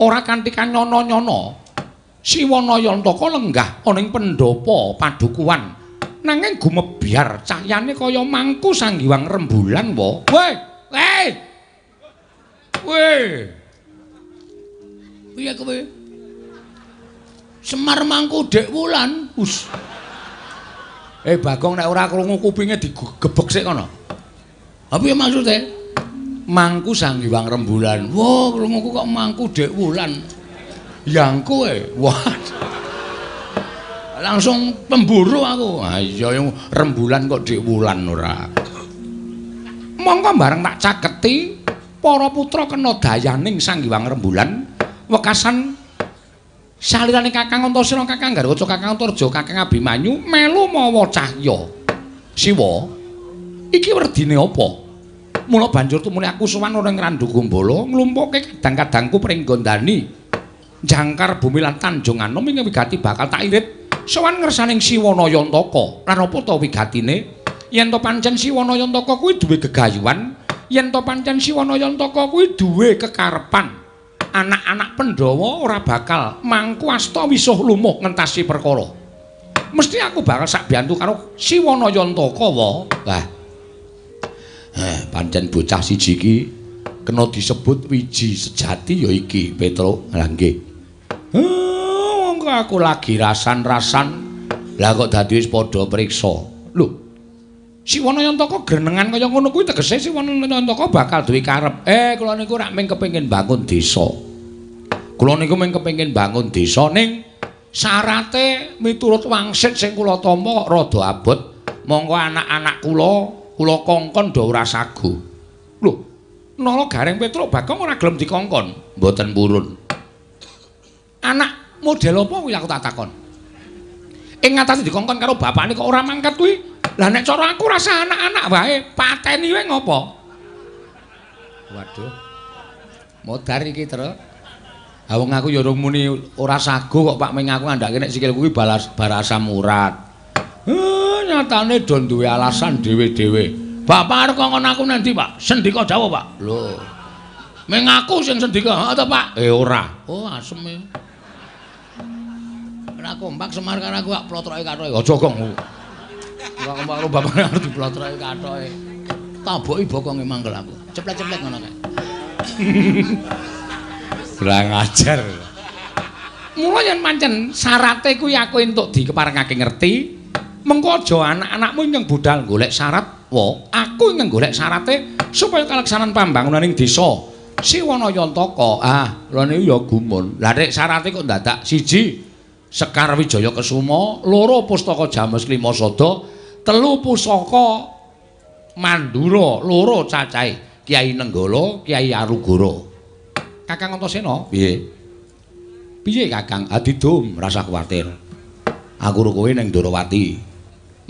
Ora kanthi kanyono-nyono. Siwana Yantaka lenggah ana ing pendhapa padukuhan. Nanging gumebyar cahyane kaya mangku sanggiwang rembulan wa. Weh, weh. Weh. Piye kowe? Semar mangku Dek Wulan. Us. Bagong nek ora krungu kupinge digebek sik kono. Ha piye maksude? Mangku sanggiwang rembulan. Wah, krunguku kok mangku Dek Wulan. Yangku e. Wah. Langsung pemburu aku. Ha iya rembulan kok Dik Wulan ora. Mongko bareng tak caketi para putra kena dayaning Sang Hyang Rembulan wekasan salirane Kakang Antasena, Kakang Garwaca, Kakang Antarja, Kakang Abimanyu melu mawa cahya. Siwa, iki werdine apa? Mula banjur tumuli aku sowan ana ing Randu Gombala nglumpukke kadang-kadangku pringgondani jangkar bumi lan Tanjung Anom ing wigati bakal tak irit sowan ngersaning Siwana Yantaka. Lan apa ta wigatine? Yen to pancen Siwana Yantaka kuwi duwe gegayuhan, yen to pancen Siwana Yantaka kuwi duwe kekarepan, anak-anak Pandhawa ora bakal mangku asta wisuh lumuh ngentasi perkara. Mesti aku bakal sak biyantu karo Siwana Yantaka wa. Lah. Pancen bocah siji iki kena disebut wiji sejati ya iki, Petruk. Lah nggih. Monggo aku lagi rasan-rasan. Lah kok dadi wis padha priksa. Lho. Siwana Yantaka grenengan kaya ngono kuwi tegese Siwana Yantaka bakal duwe karep. Kula niku rak mung kepengin bangun desa. Kula niku mung kepengin bangun desa ning syarate miturut wangsit sing kula tampa kok rada abot. Monggo anak-anak kula kula kongkon do ora sagu. Lho, nala Gareng Petruk Bagong ora gelem dikongkon. Mboten purun. Anak model apa kuwi aku tak takon. Ing ngatasi dikongkon karo bapakne kok ora mangkat kuwi. Lah nek cara aku rasa anak-anak wae pateni wae ngopo? Waduh. Modar iki, Truk. Ha wong aku ya urung muni ora sago kok Pak, ming aku ngandhake nek sikilku kuwi balas barasam urat. Nyatane do duwe alasan dhewe-dhewe. Bapak arep kongkon aku nanti, Pak? Sendika dawuh, Pak. Lho. Ming aku sing sendika, heeh to, Pak? Ora. Oh, asem e. Ora kompak Semar karo aku kok plotroke kathoke. Aja, Gong. Ora kompak karo bapak arep diplotroke kathoke. Taboki bokonge mangkel aku. Ceplet-ceplet ngono kae. Kurang ajar. Mula yen pancen syarate kuwi aku entuk dikeparengake ngerti, mengko aja anak-anakmu ingkang budal golek syarat, wa aku ingkang golek syarate supaya kaleksanan pambangunan ing desa Siwana Yantaka. Ah, lha niku ya gumun. Lah nek syarate kok dadak siji Sekar Wijaya Kesuma, loro Pustaka James Lima Sada, telu Pusaka Mandura, loro cacahe Kyai Nenggala, Kyai Arugara. Kakang Antasena, piye? Piye Kakang? Adidum, rasa kuwatir. Aku ro kowe ning Ndorowati.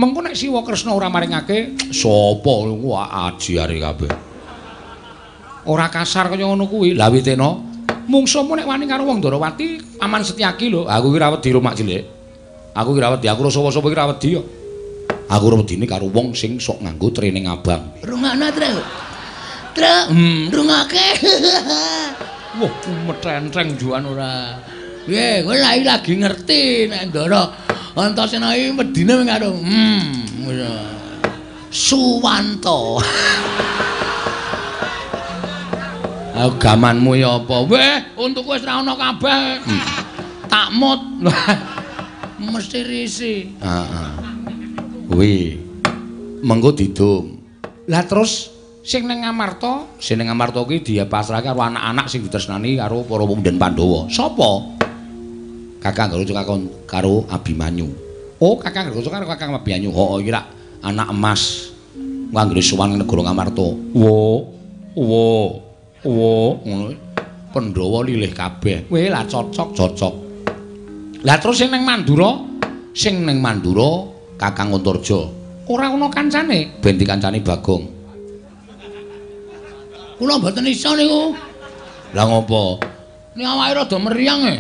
Mengko nek Siwa Kresna ora maringake, sapa wah aji are kabeh. Ora kasar kaya ngono kuwi. Lah witena, mungsuhmu nek wani karo wong Ndorowati, Paman Setyaki lho. Aku iki ora wedi ro Mak Cilik. Aku iki ora wedi, aku ro sapa-sapa iki ora wedi kok. Aku ora wedine karo wong sing sok nganggo training abang. Rungokno, Truk. Truk, rungokake. Wah, metenteng juan ora. Piye, kowe lagi ngerti nek Ndara Antasena iki wedine mung karo Suwanto. Aku gamanmu ya apa? Weh, untukku wis ra ono kabeh. Takmut. Mesti risi. Heeh. Kuwi mengko didum. Lah terus sing ning Ngamarta, sing ning Ngamarta kuwi dipasrahke karo anak-anak sing ditresnani karo para pemuda Pandhawa. Sapa? Kakang Garwaca karo Abimanyu. Oh, Kakang Garwaca karo Kakang Abimanyu. Heeh, iki rak anak emas. Anggere sowan negara Ngamarta. Wo, wo, wo, ngono. Pandhawa lilih kabeh. Weh, lah cocok, cocok. Lah terus sing ning Mandura, sing ning Mandura Kakang Antarja. Ora ana kancane, ben dikancani Bagong. Kula mboten iso niku. Lah ngopo? Nek awake rada meriang e.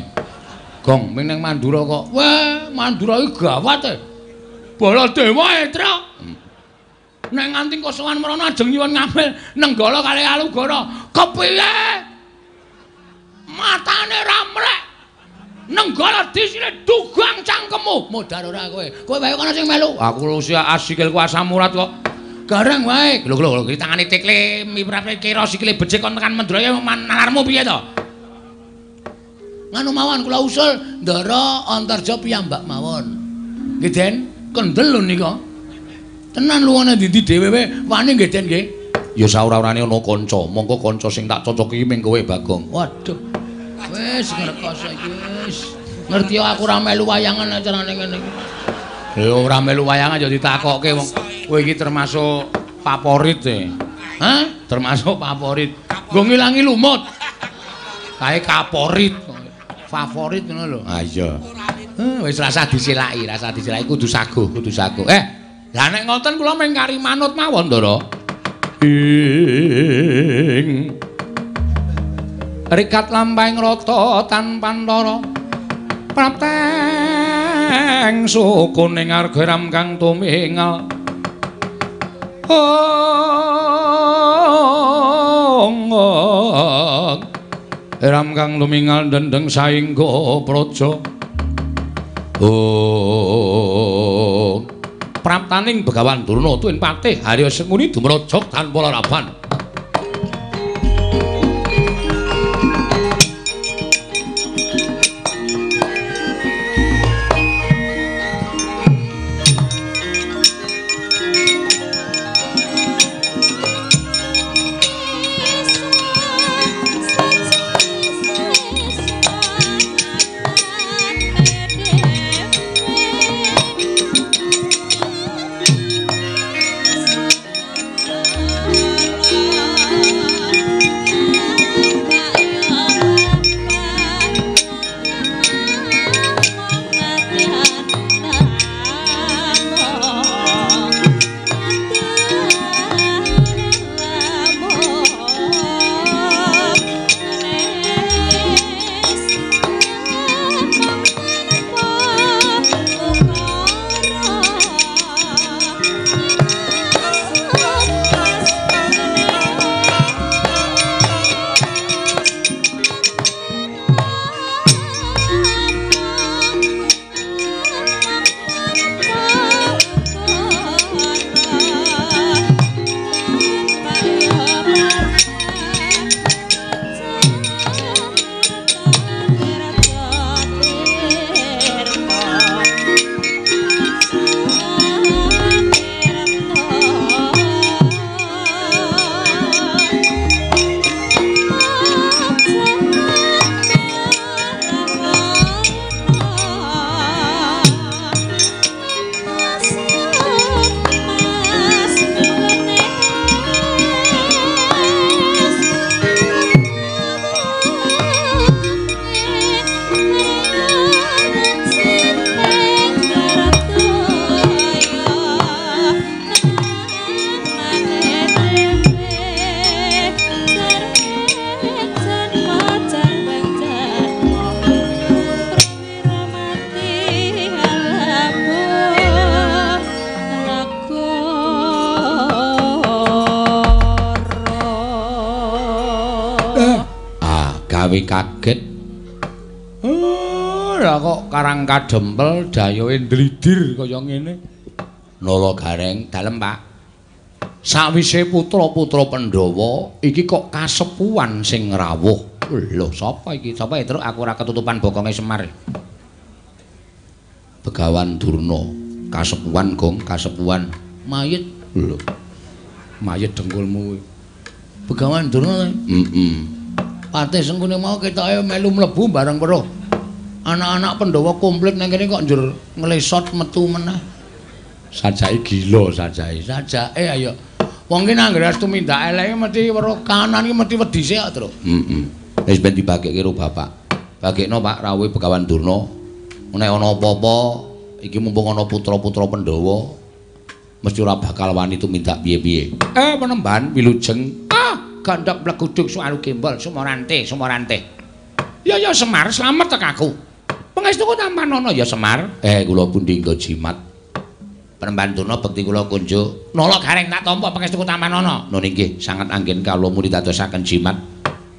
Gong, ming ning Mandura kok. Weh, Mandura iki gawat e. Baladewa e, Truk. Nek nganti kosowan mrono ajeng nyuwun ngambil Nenggala kalih Alugoro. Kepiye? Matane ra mrek. Nenggala disine dugang cangkemmu. Modar ora kowe. Kowe wae kono sing melu. Aku usia asikilku asam urat kok. Gareng wae. Lho lho iki tangane tekle miprapre kira sikile becik kon tekan Mendraya nalarmu piye to? Nganu mawon kula usul Ndara Antarja piyambak mawon. Nggih Den, kendel lho nika. Tenan luwane ndi-ndi dhewe wani nggih Den nggih. Ya saora-orane ana kanca, mongko kanca sing tak cocoki ming kowe Bagong. Waduh. Wis ngrekoso iki wis. Ngerti aku ora melu wayangan acarane ngene iki. Lha ora melu wayangan ya ditakokke wong. Kowe iki termasuk favorit e. Hah? Termasuk favorit. Nggo ngilangi lumut. Kae kaporit. Favorit ngono lho. Ha iya. Wis rasah disilaki, rasah disilaki kudu saguh, kudu saguh. Lah nek ngoten kula mung kari manut mawon, Ndara. Ing rikat lampahing rata tanpa ntara prapteng sukuning arga ram kang tumingal. Ong ram kang lumingal dendeng saingga praja. Oh, praptaning Begawan Durna tuwin patih Harya Sengkuni dumrajak tanpa laraban. Kaget. Lah kok karang kadempel dayohe ndlidir kaya ngene. Nala Gareng, dalem Pak. Sawise putra-putra Pandhawa iki kok kasepuhan sing rawuh. Lho sapa iki? Sapa ya, Truk? Aku ora ketutupan bokonge Semar. Begawan Durna, kasepuhan Gong, kasepuhan. Mayit. Lho. Mayit dengkulmu kuwi. Begawan Durna. Heeh. Patih Sengkuni mau ketoke melu mlebu bareng weruh. Anak-anak Pandhawa komplit nang kene kok njur nglesot metu meneh. Sajake gila sajake. Sajake ayo. Wong ki nang anggere tumindak eleke mesti weruh kanan ki mesti wedi sik kok, Truk. Heeh. Wis ben dibagekke karo bapak. Bagekno Pak rawuhe Begawan Durna. Nek ana apa-apa iki mumpung ana putra-putra Pandhawa mesti ora bakal wani tumindak piye-piye. Penemban wilujeng. Gandhok mleguduk sualu gembol sumorante sumorante. Ya ya Semar, slamet tek aku. Pangestuku tampan ana ya Semar. Kula pundi nggo jimat. Penemban Durna bekti kula kunjuk. Nala Gareng tak tampa pangestuku tampanana. Nun inggih sanget anggen kawula muni dadosaken jimat.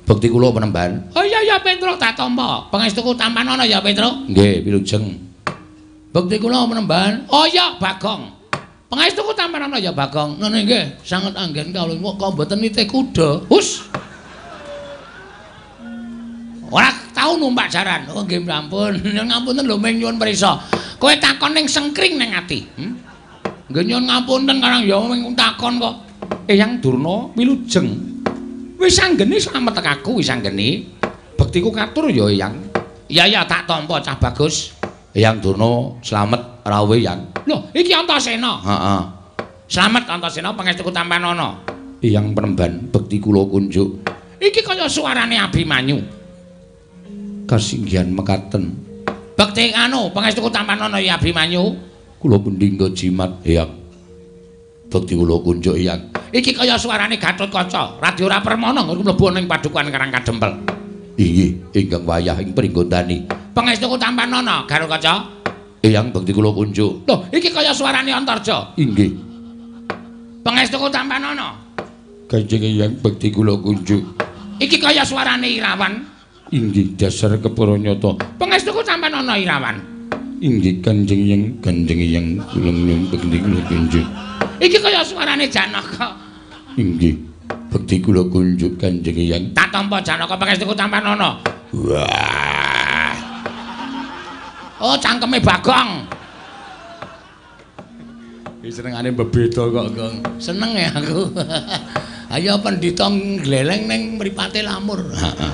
Bekti kula penemban. Oh iya ya Petruk tak tampa. Pangestuku tampanana ya Petruk. Nggih, wilujeng. Bekti kula penemban. Oh iya Bagong. Pangestuku tampanana ya Bagong. Nun inggih sanget anggen kawula kok mboten nitih kuda. Hus. Ora tau numpak jaran. Oh nggih ampun. Nyuwun ngapunten lho ming nyuwun prisa. Kowe takon ning sengkring ning ati. Nggih nyuwun ngapunten karang ya ming takon kok. Eyang Durna wilujeng. Wis anggene slamet aku wis anggene. Bektiku katur ya Eyang. Iya ya tak tampa cah bagus. Eyang Durna slamet rawuh Eyang. Lho iki Antasena. Heeh. Slamet Antasena pangestuku tampanana. Eyang penemban bekti kula kunjuk. Iki kaya suarane Abimanyu. Kasinggihan mekaten. Bekti anu pangestuku tampanana ya Abimanyu. Kula mendingga jimat Eyang. Bekti kula kunjuk Eyang. Iki kaya suarane Gatotkaca, Radya ora permana nggon mlebu ning padukuhan Karang Kadempel. Inggih, ingkang wayah ing pringgondani. Pangestuku tampanana Gatotkaca. Eyang bekti kula kunjuk. Lho, iki kaya suarane Antarja. Inggih. Pangestuku tampanana. Kanjeng Eyang bekti kula kunjuk. Iki kaya suarane Irawan. Inggih dasar kepara nyata. Pangestuku tampanana Irawan. Inggih Kanjeng Eyang, Kanjeng Eyang kula nyuwun bekti kula kunjuk. Iki kaya suarane Janaka. Inggih, bekti kula kunjuk Kanjeng Eyang. Tak tampa Janaka pangestuku tampanana. Wah. Oh, cangkeme Bagong. Iki senengane bebeda kok, Gong. Seneng ya aku. Ayo pendhita ngleleng ning mripate lamur. Heeh.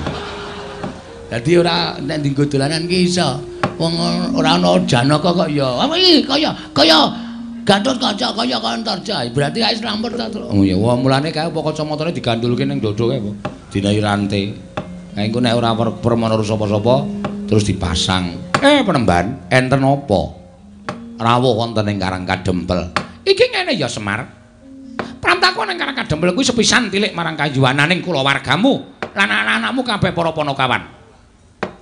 Dadi ora nek dienggo dolanan ki iso. Wong ora ana Janaka kok ya. Apa iki kaya kaya Gatotkaca kaya Antarja. Berarti wis lamur ta, Truk. Oh ya, wah mulane kae apa kacamatane digandulke ning dodo kae apa? Dinahi rante. Kae engko nek ora permana sapa-sapa terus dipasang. Penemban, enten apa? Rawuh wonten ing Karang Kadempel. Iki ngene ya Semar. Prantaku ning Karang Kadempel kuwi sepisan tilik marang kayuwananing kulawargamu lan anak-anakmu kabeh para panakawan.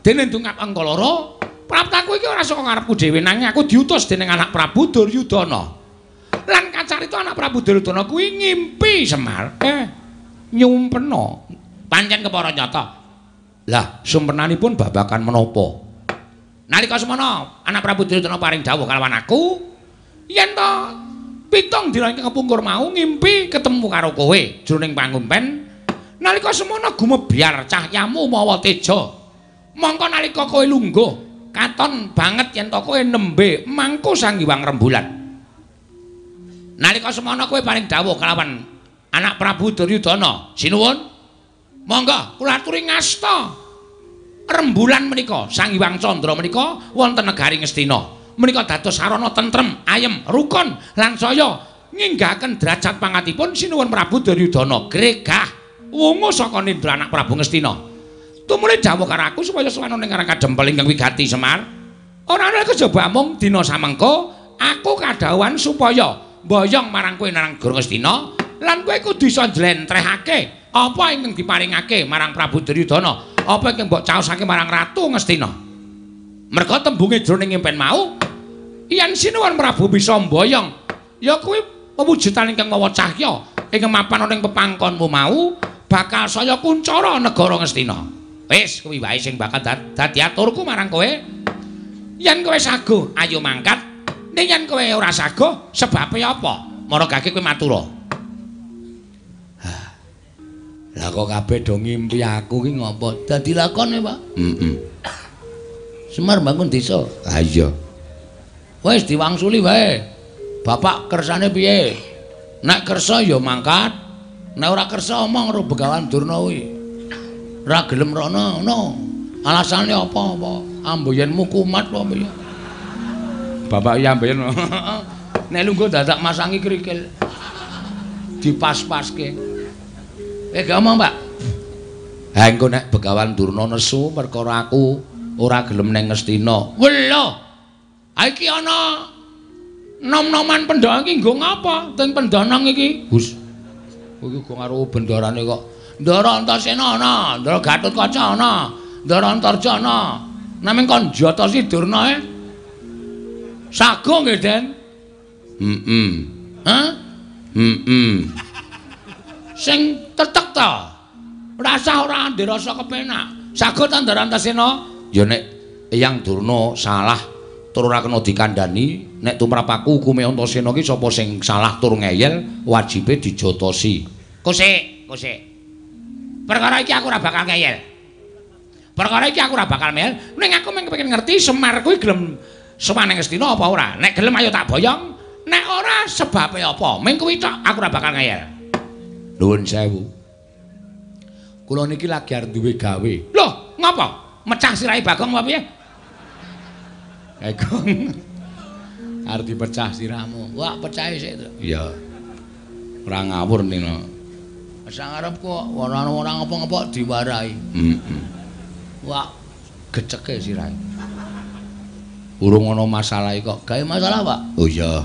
Dene ndungap angka loro, praptaku iki ora saka ngarepku dhewe nanging aku diutus dening anak Prabu Duryudana. Lan kacarita anak Prabu Duryudana kuwi ngimpi Semar. Nyumpena. Pancen kepara nyata. Lah, sumpenanipun babakan menapa? Nalika semana anak Prabu Duryudana paring dawuh kalawan aku, yen to pitung dina ingkang kepungkur mau ngimpi ketemu karo kowe jroning pangumpen. Nalika semana gumebyar cahyamu mawa teja. Mongko nalika kowe lungguh, katon banget yen to kowe nembe mangku Sang Hyang Rembulan. Nalika semana kowe paring dawuh kalawan anak Prabu Duryudana, sinuwun. Monggo kula aturi ngasta rembulan menika, Sang Hyang Candra menika wonten negari Ngastina. Menika dados sarana tentrem, ayem, rukun lan saya nginggahaken derajat pangatipun sinuwun Prabu Duryudana gregah wungu saka nindra anak Prabu Ngastina. Tumuli dawuh karo aku supaya sowan ning Karang Kadempel ingkang wigati Semar. Ora ana kejaba mung dina samengko aku kadhawuhan supaya mboyong marang kowe nang negara Ngastina lan kowe kudu iso njlentrehake apa ingkang diparingake marang Prabu Duryudana, apa ingkang mbok caosake marang Ratu Ngastina. Merga tembunge jroning impen mau yen sinuwun Prabu bisa mboyong ya kuwi pewujudan ingkang mawa cahya ingkang mapan ana ing pepangkonmu mau bakal saya kuncara negara Ngastina. Wis kuwi wae sing bakal dadi aturku marang kowe. Yen kowe saguh ayo mangkat, ning yen kowe ora saguh sebabe apa? Maragake kowe matura. Lah kok kabeh do ngimpi aku ki ngopo? Dadi lakone, Pak. Heeh. Semar bangun desa. Ha iya. Wis diwangsuli wae. Bapak kersane piye? Nek kersa ya mangkat, nek ora kersa omong karo Begawan Durna kuwi. Ora gelem rono ngono. Alasane apa-apa? Amboyenmu kumat apa piye? Bapak iya amboyen. Nek lungguh dadak masangi krikil. Dipas-paske. Gak omong, Pak. Ha engko nek Begawan Durna nesu perkara aku ora gelem nang Ngastina. Welo. Ha iki ana nom-noman pendhang iki nggo ngapa? Teng pendhanang iki. Hus. Kowe iki go karo bendarane kok. Ndara Antasena ana, Ndara Gatotkaca ana, Ndara Antarja ana. Naming kon njata si Durna e. Sago nggih, Den. Heeh. Hah? Heeh. Sing tetek ta. Rasah ora ndek rasa kepenak. Saged ta Ndara Antasena? Ya nek Eyang Durna salah tur ora kena dikandhani, nek tumrap aku hukume Antasena ki sapa sing salah tur ngeyel wajibe dijotosi. Kosek, kosek. Perkara iki aku ora bakal ngeyel. Perkara iki aku ora bakal ngeyel, ning aku mung kepengin ngerti Semar kuwi gelem sowan ning Ngastina apa ora. Nek gelem ayo tak boyong, nek ora sebabe apa? Mung kuwi tok aku ora bakal ngeyel. Nuwun sewu. Kula niki lagi arep duwe gawe. Loh, ngapa? Mecah sirahe Bagong apa piye? Bagong. Arep dipecah sirahmu. Wah, pecahe sik to. Iya. Ora ngawur nino. Sak arep kok ora ora ngapa-ngapa diwarahi. Heeh. Wah, geceke sirahe. Urung ana masalah kok. Gawe masalah, Pak? Oh iya.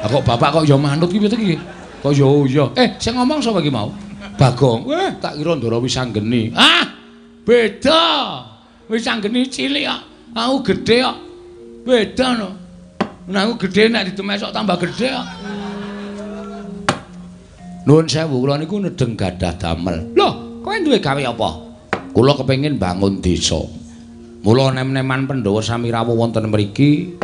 Lah kok bapak kok ya manut ki piye iki? Kok ya iya. Sing ngomong sapa iki mau? Bagong. Weh, tak kira Ndara Wisanggeni. Ah, beda. Wisanggeni cilik kok. Aku gedhe kok. Beda no. Nek aku gedhe nek didemesok tambah gedhe kok. Nuwun sewu, kula niku nedeng gadah damel. Loh, kowe duwe gawe apa? Kula kepengin bangun desa. Mula nem-neman Pandhawa sami rawuh wonten mriki,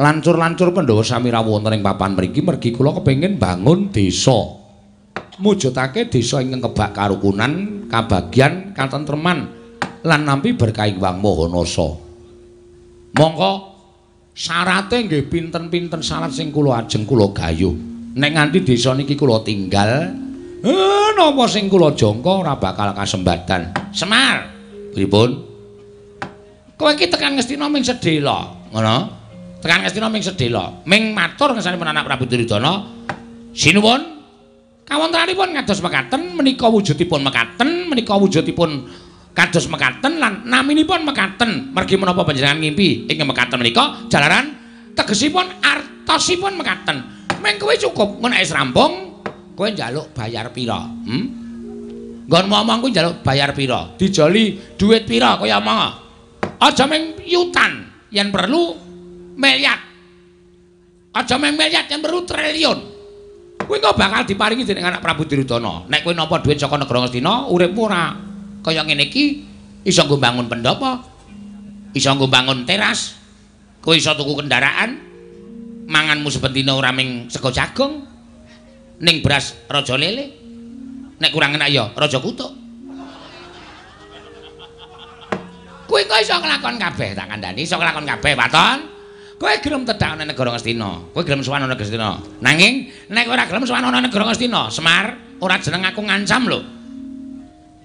lancur-lancur Pandhawa sami rawuh wonten ing papan mriki mergi kula kepengin bangun desa. Mujudake desa ingkang kebak karukunan, kabagyan, katentreman lan nampi berkah Hyang Maha Nasa. Mongko syarate nggih pinten-pinten syarat sing kula ajeng kula gayuh. Nek nganti desa niki kula tinggal, napa sing kula jangka ora bakal kasembadan. Semar, pripun? Kowe iki tekan Ngastina ming sedhela, ngono? Tekan Ngastina ming sedhela, ming matur ngersanipun anak Prabu Duryudana. Sinuwun. Kawontenanipun kados mekaten menika wujudipun mekaten, menika wujudipun kados mekaten lan naminipun mekaten. Mergi menapa panjenengan ngimpi ing mekaten menika jalaran tegesipun artosipun mekaten. Ming kowe cukup nek wis rampung kowe njaluk bayar pira? Nggon ngomong kuwi njaluk bayar pira? Dijoli dhuwit pira kaya omong. Aja ming yutan, yen perlu miliar. Aja ming miliar, yen perlu triliun. Kowe kok bakal diparingi dening anak Prabu Duryudana. Nek kowe nampa dhuwit saka negara Ngastina, uripmu ora kaya ngene iki, iso nggo bangun pendhapa, iso nggo bangun teras, kowe iso tuku kendaraan, manganmu saben dina ora ming sego jagung, ning beras raja lele. Nek kurang enak ya raja kutuk. Kowe kok iso nglakon kabeh, tak kandhani, iso nglakon kabeh, waton. Kowe gelem tedhak ana negara Ngastina, kowe gelem sowan ana Ngastina. Nanging nek ora gelem sowan ana negara Ngastina, Semar, ora jeneng aku ngancam lho.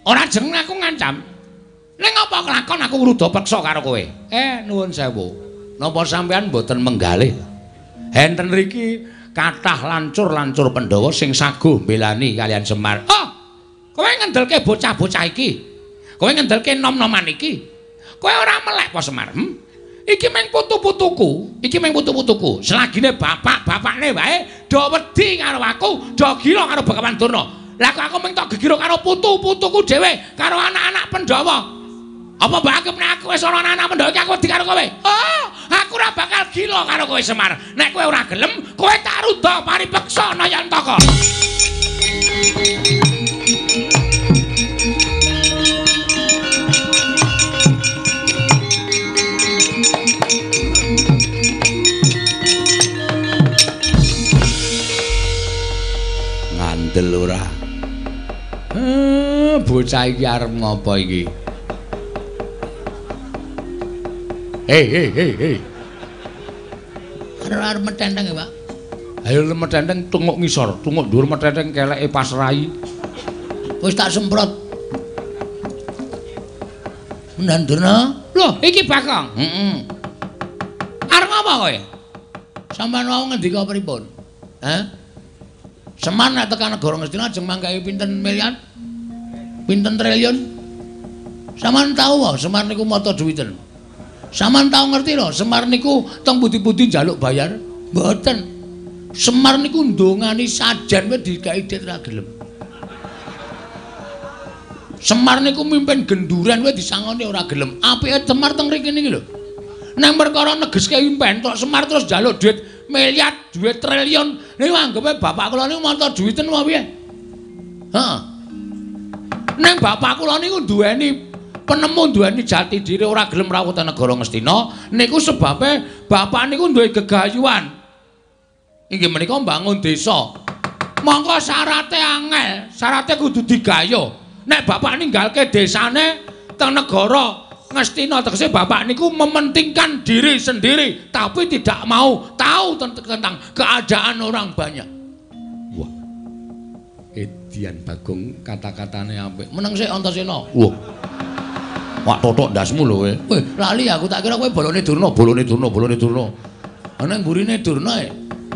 Ora jeneng aku ngancam. Ning apa kelakon aku ngruda peksa karo kowe? Nuwun sewu. Napa sampean mboten menggalih? Enten riki kathah lancur-lancur Pandhawa sing saguh mbelani kalian Semar. Oh, kowe ngendelke bocah-bocah iki. Kowe ngendelke nom-noman iki. Kowe ora melek apa Semar? Iki mung putu-putuku, iki mung putu-putuku. Selagine bapak-bapakne wae do wedi karo aku, do gila karo Begawan Durna. Lah kok aku mung tok gegiro karo putu-putuku dhewe, karo anak-anak Pandhawa. Apa mbok anggap nek aku wis ana anak-anak Pandhawa iki aku wedi karo kowe? Oh, aku ora bakal gila karo kowe Semar. Nek kowe ora gelem, kowe tak rudha paripeksa Nayantaka. Ngandel ora. Bocah iki arep ngopo iki? Hei hei hei hei. Arep metenteng ya, Pak. Ayo metenteng tunguk ngisor, tunguk dhuwur metenteng keleke pas rai. Wis tak semprot. Mendan Durna. Loh, iki Bagong. Heeh. Arep ngopo kowe? Sampeyan wau ngendika pripun? Hah? Semar nek tekan negara Ngastina ajeng manggahi pinten miliar? Pinten triliun? Sampeyan tau wae Semar niku mata duwiten. Sampeyan tau ngerti lho, Semar niku teng pundi-pundi njaluk bayar? Mboten. Semar niku ndongani sajen wae digawe dit ra gelem. Semar niku mimpin genduren wae disangoni ora gelem. Apike Semar teng mriki niki lho. Nang perkara negeske impen tok Semar terus njaluk duit miliar, duit triliun. Niku anggepe bapak kula niku manca duwiten apa piye? Heeh. Ning bapak kula niku duweni penemu, duweni jati diri, ora gelem rawuh teng negara Ngastina. Niku sebabe bapak niku duwe gegayuhan. Inggih menika mbangun desa. Mongko syarate angel, syarate kudu digayuh. Nek bapak ninggalke desane teng negara Ngastina, tegese bapak niku mementingkan diri sendiri tapi tidak mau tahu tentang keadaan orang banyak. Wah. Edian Bagong kata-katane apik. Meneng sik Antasena. Wah. Wak totok ndasmu lho kowe. Weh, lali aku tak kira kowe bolone Durna, bolone Durna, bolone Durna. Ana mburine Durna e.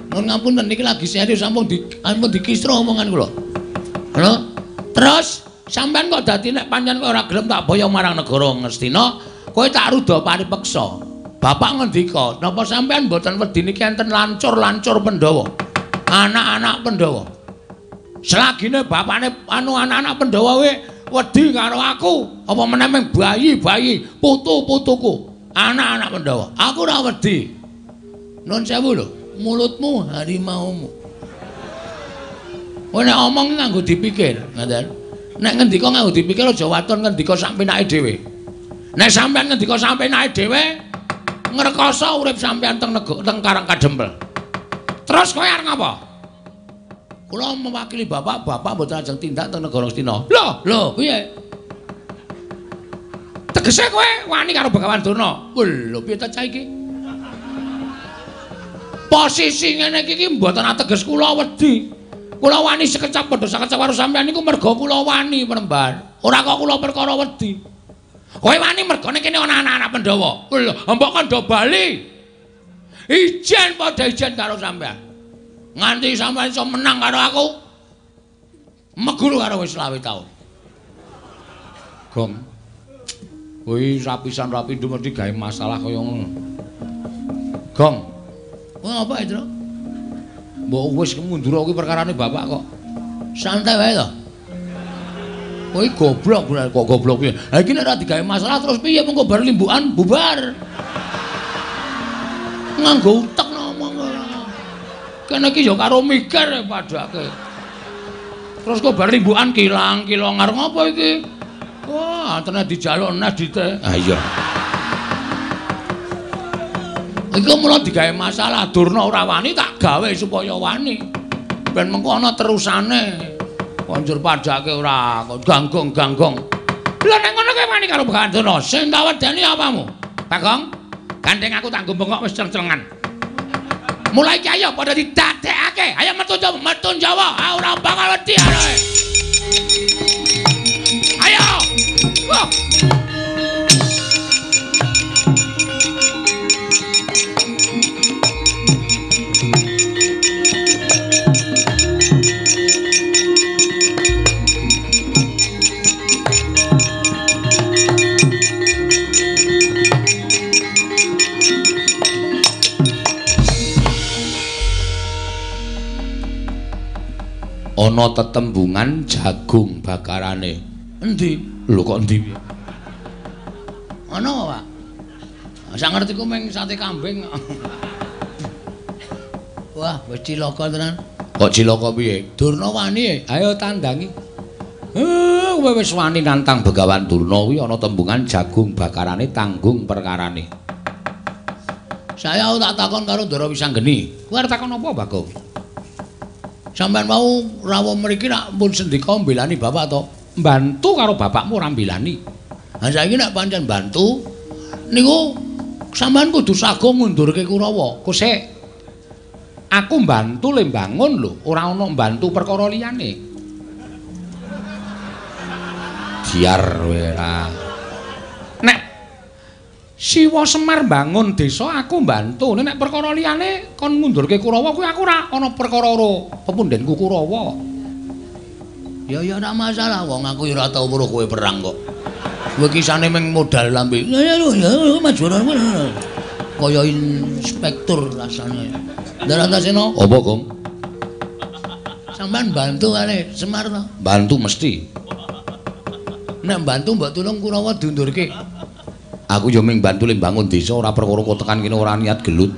Nuwun ngapunten niki lagi serius ampun dikisro omongan kula. Lho, terus sampean kok dadi nek pancen kowe ora gelem tak boyong marang negara Ngastina, kowe tak ruda paripeksa. Bapak ngendika, napa sampean mboten wedi niki enten lancur-lancur Pandhawa? Anak-anak Pandhawa. Selagine bapakne anu anak-anak Pandhawa we wedi karo aku, apa meneh ming bayi-bayi, putu-putuku, anak-anak Pandhawa. Aku ora wedi. Nun sewu lho, mulutmu harimaumu. Kowe nek omong nganggo dipikir, ngoten. Nek ngendika nganggo dipikir aja waton ngendika sak penake dhewe. Nek sampean ngendika sak penake dhewe, ngrekoso urip sampean teng teng Karang Kadempel. Terus kowe arep ngapa? Kula mewakili bapak, bapak mboten ajeng tindak teng negara Ngastina. Lho, lho, piye? Tegese kowe wani karo Begawan Durna. Lho, piye ta cah iki? Posisi ngene iki mboten ateges kula wedi. Kula wani sekecap padha sekecap karo sampean niku merga kula wani Premban. Ora kok kula perkara wedi. Kowe wani mergane kene ana anak-anak Pandhawa. Lho, mbok kandha bali. Ijen padha ijen karo sampean. Nganti sampean iso menang karo aku. Meguru karo wis 25 taun. Gong. Kuwi rapisan rapi mesti gawe masalah kaya ngono. Gong. Wah, apa itu? Mbok wis mundur kuwi perkarane bapak kok. Santai wae to. Kowe goblok kok goblok piye? Ha iki nek ora digawe masalah terus piye mengko bar limbukan bubar. Nganggo utek ngomong ora. Kene iki ya karo mikir padake. Terus kok bar limbukan kilang-kilong arep ngopo iki? Wah, tenan dijaluk nes dite. Ha iya. Iku mula digawe masalah Durna ora wani tak gawe supaya wani. Ben mengko ana terusane. Konjur padake ora ganggong-ganggong. Lha nek ngono kowe wani karo Begawan Durna, sing tak wedeni apamu? Bagong, gandeng aku tak nggo bengok wis ceng-cengan. Mulai iki ayo padha didadekake. Ayo metu Jawa, metu Jawa. Ah ora bakal wedi ae. Ayo. Wah. Ana tetembungan jagung bakarane. Endi? Lho kok endi? Ana apa, Pak? Sak ngertiku mung sate kambing. Wah, wis cilaka tenan. Kok cilaka piye? Durna wani. Ayo tandangi. Kowe wis wani nantang Begawan Durna kuwi ana tembungan jagung bakarane tanggung perkarane. Saya tak takon karo Ndara Wisanggeni. Kowe arep takon apa, Bagong? Sampeyan mau rawuh mriki nak pun sendika mbelani bapak to? Mbantu karo bapakmu ora mbelani. Ha saiki nek pancen bantu niku sampeyan kudu sago ngundurke Kurawa. Kosek. Aku mbantu le mbangun lho, ora ana mbantu perkara liyane. Diar kowe ora. Nek Siwa Semar mbangun desa aku mbantu, nek perkara liyane kon ngundurke Kurawa kuwi aku ora ana perkara karo pepundhenku Kurawa. Ya ya ora masalah wong aku ya ora tau weruh kowe perang kok. Kowe kisane mung modal lambe. Ya ya maju kaya inspektur rasane. Ndara Antasena. Apa, Gong? Sampeyan bantu kali Semar to? Bantu mesti. Nek bantu mbok tulung Kurawa diundurke. Aku yo mung bantu le mbangun desa ora perkara kok tekan kene ora niat gelut.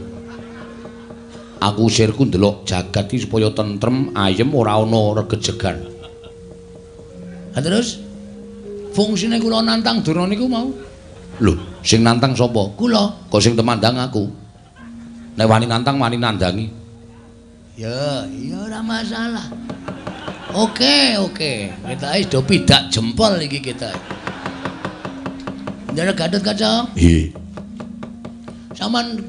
Aku sirku ndelok jagat iki supaya tentrem, ayem, ora ana regejegan. Ha terus fungsine kula nantang Durna niku mau. Lho, sing nantang sapa? Kula. Kok sing temandang aku? Nek wani nantang, wani nandangi. Ya, ya ora masalah. Oke, oke. Kita wis do pidak jempol iki kita. Ndara Gatotkaca? Nggih. Sampeyan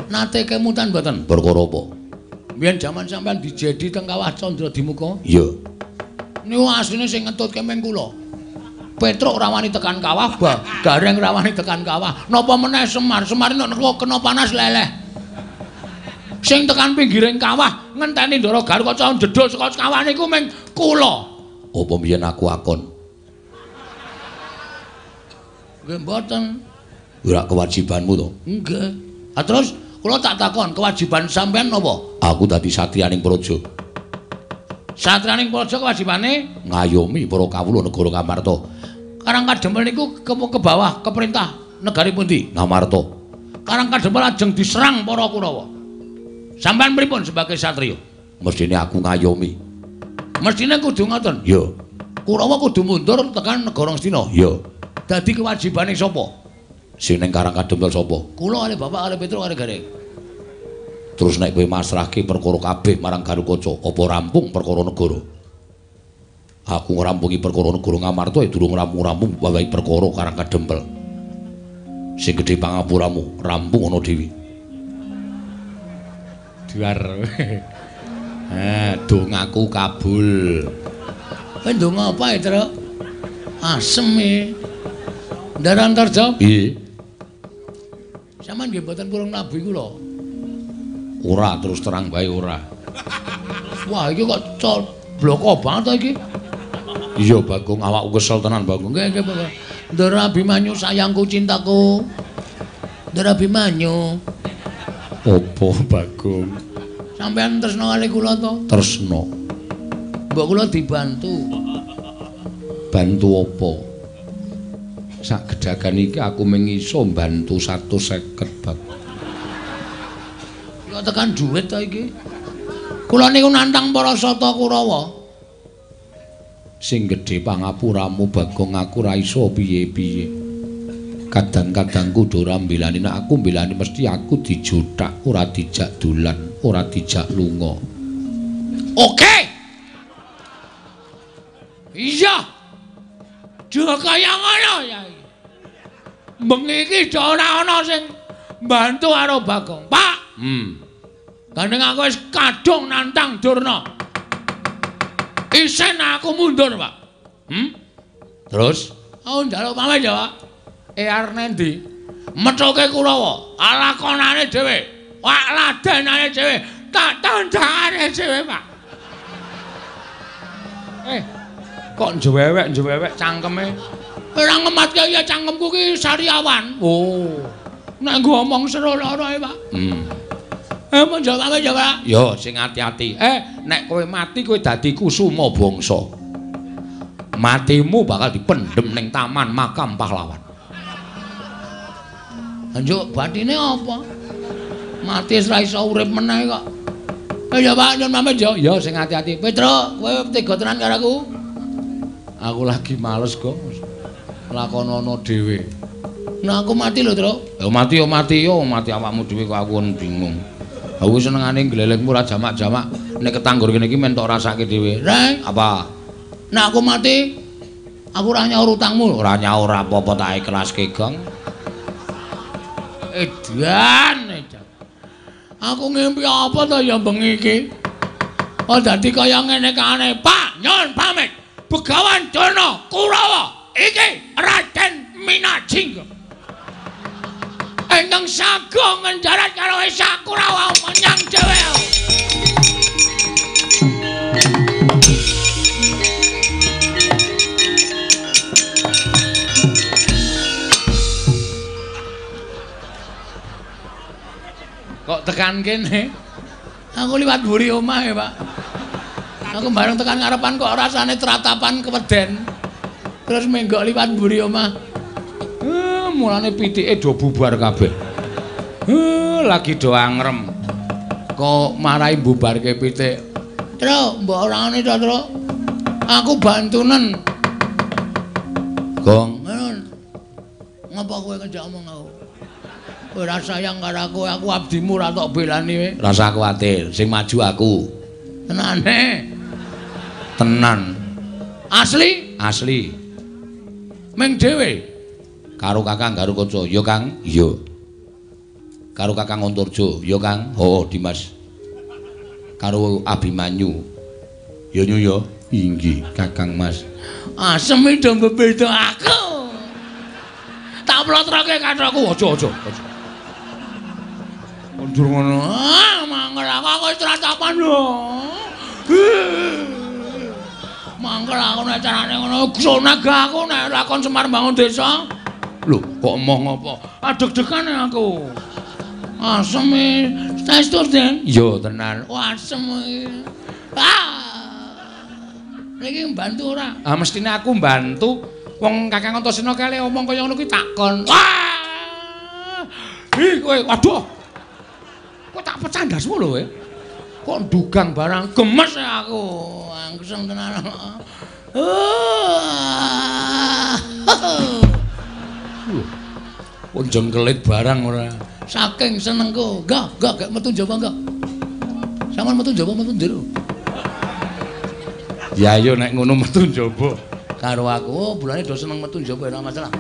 nate kemutan mboten? Perkara apa? Biyen jaman sampeyan dijedi teng Kawah Candradimuka? Iya. Niku asline sing ngetutke meng kula. Petruk ora wani tekan kawah, Gareng ora wani tekan kawah. Napa meneh Semar? Semar nek kena panas leleh. Sing tekan pinggiring kawah ngenteni Ndara Gatotkaca njedhul saka kawah niku meng kula. Apa biyen aku akon? Nggih mboten. Ora kewajibanmu to? Nggih. Ha terus kula tak takon, kewajiban sampean napa? Aku dadi satriyaning praja. Satriyaning praja kewajibane ngayomi para kawula negara Ngamarta. Karang Kadempel niku ke bawah ke perintah negari pundi? Ngamarta. Karang Kadempel ajeng diserang para Kurawa. Sampean pripun sebagai satriya? Mestine aku ngayomi. Mestine kudu ngoten? Ya. Kurawa kudu mundur tekan negara Ngastina? Ya. Dadi kewajibane sapa? Sing ning Karang Kadempel sapa? Kula kalih bapak kalih Petruk kalih Gareng. Terus nek kowe masrahke perkara kabeh marang Gatotkaca, apa rampung perkara negara? Aku ngrampungi perkara negara Ngamarta ya durung rampung-rampung wawahi perkara Karang Kadempel. Sing gedhe pangapuramu, rampung ana dhewe. Duar. Dongaku kabul. Kowe ndonga apa, Truk? Asem e. Ndara Antarja? Nggih. Sampeyan nggih mboten purung nabi kula. Ora, terus terang bae ora. Wah, iki kok bloko banget to iki. Iya, Bagong, awakku kesel tenan, Bagong. Nggih, nggih, Bagong. Ndara Abimanyu sayangku cintaku. Ndara Abimanyu. Apa, Bagong? Sampeyan tresna kali kula to? Tresna. Mbok kula dibantu. Bantu apa? Sak gedagan iki aku mung iso mbantu 150, Bagong. Kula tekan dhuwit to iki. Kula niku nantang para sata Kurawa. Sing gedhe pangapuramu, Bagong, aku ora iso piye-piye. Kadang-kadang kudu ora mbelani, nek aku mbelani mesti aku dijothak, ora dijak dolan, ora dijak lunga. Oke. Iya. Aja kaya ngono ya iki. Bengi iki ora ana sing mbantu karo Bagong. Pak. Gandeng aku wis kadung nantang Durna. Isen aku mundur, Pak. Terus aku njaluk pamit ya, Pak. Arep nendi? Methuke Kurawa, lakonane dhewe, wak ladenane dhewe, tak tandangane dhewe, Pak. Kok njewewek-njewewek cangkeme? Ora ngematke ya cangkemku ki sariawan. Oh. Nek nggo omong seru lara e, Pak. Mun jawab ya, Pak. Yo sing ati-ati. Nek kowe mati kowe dadi kusuma bangsa. Matimu bakal dipendhem ning taman makam pahlawan. Njuk batine apa? Mati wis ra iso urip meneh kok. Ya Pak, nyun pamit yo. Ya sing ati-ati. Petruk, kowe tega tenan karo aku. Aku lagi males kok. Lakonono dhewe. Nah aku mati lho, Truk. Ya mati yo mati yo, mati awakmu dhewe kok aku bingung. Aku senengane glelengmu ora jamak-jamak. Nek ketanggur kene iki men tok rasake dhewe. Reng, apa? Nek aku mati, aku ora nyaur utangmu. Ora nyaur apa-apa tak ikhlaske, Gong. Edan, edan. Aku ngimpi apa to ya bengi iki? Oh dadi kaya ngene kane, Pak, nyun pamit. Begawan Durna Kurawa iki Raden Minajingga. Ingkang sago ngenjarat karo Esa Kurawa menyang dhewe. Kok tekan kene? Aku liwat mburi omah ya, Pak. Aku bareng tekan ngarepan kok rasane tratapan keweden. Terus menggok liwat mburi omah. Mulane pitike do bubar kabeh. Lagi do angrem. Kok marai bubarke pitik. Truk, mbok ora ngene to, Truk. Aku bantunen. Gong, ngapa kowe ngejak omong aku? Kowe ora sayang karo aku, aku abdimu ora tok belani kowe. Rasa kuwatir, sing maju aku. Tenane. Tenan. Asli? Asli. Ming dhewe karo Kakang Garukaca, ya Kang? Iya. Karo Kakang Antarja, ya Kang? Heeh, Dimas. Karo Abimanyu. Ya nyu ya. Inggih, Kakang Mas. Asem do mbebeda aku. Tak plotroke kathokku, aja aja aja. Kondur ngono. Ah, mangkel aku wis tratapan lho. Mangkel aku nek carane ngono, sonag aku nek lakon Semar bangun desa. Lho, kok emoh ngopo? Adeg-degan aku. Asem saestu, Den. Iya, tenan. Oh, asem iki. Ah. Niki mbantu ora? Ah, mestine aku mbantu. Wong Kakang Antasena kale omong kaya ngono kuwi takon. Wah! Ih, kowe waduh. Kok tak pecah ndasmu lho kowe. Kok ndugang barang gemes aku. Angseng tenan. Kok jengkelit barang ora. Saking senengku. Enggak, enggak, gak metu njaba enggak. Sampeyan metu njaba metu njero. Ya ayo nek ngono metu njaba. Karo aku, oh, bulane do seneng metu njaba ora masalah.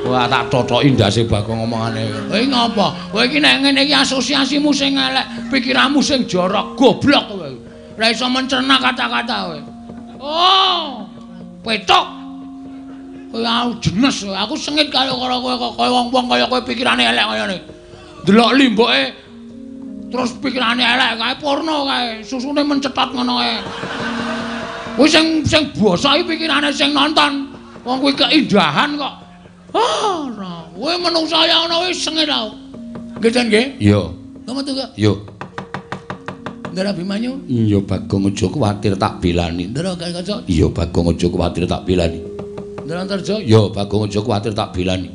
Wah, tak totoki ndase Bagong omongane. Kowe ngopo? Kowe iki nek ngene iki asosiasimu sing elek, pikiranmu sing jorok, goblok kowe. Ora iso mencerna kata-kata kowe. Oh, petok. Kowe aku jenes, aku sengit karo kowe kok kaya wong-wong kaya kowe pikirane elek kaya ngene. Delok limboke terus pikirane elek kae porno kae, susune mencetot ngono kae. Kuwi sing sing basa iki pikirane sing nonton. Wong kuwi keindahan kok. Ah, ora. Kowe menungsa ya ngono wis sengit aku. Nggih, Den nggih? Iya. Lha metu kok? Iya. Ndara Abimanyu? Iya, Bagong aja kuwatir tak belani. Ndara Garukaca? Iya, Bagong aja kuwatir tak belani. Ndara Antarja? Iya, Bagong aja kuwatir tak belani.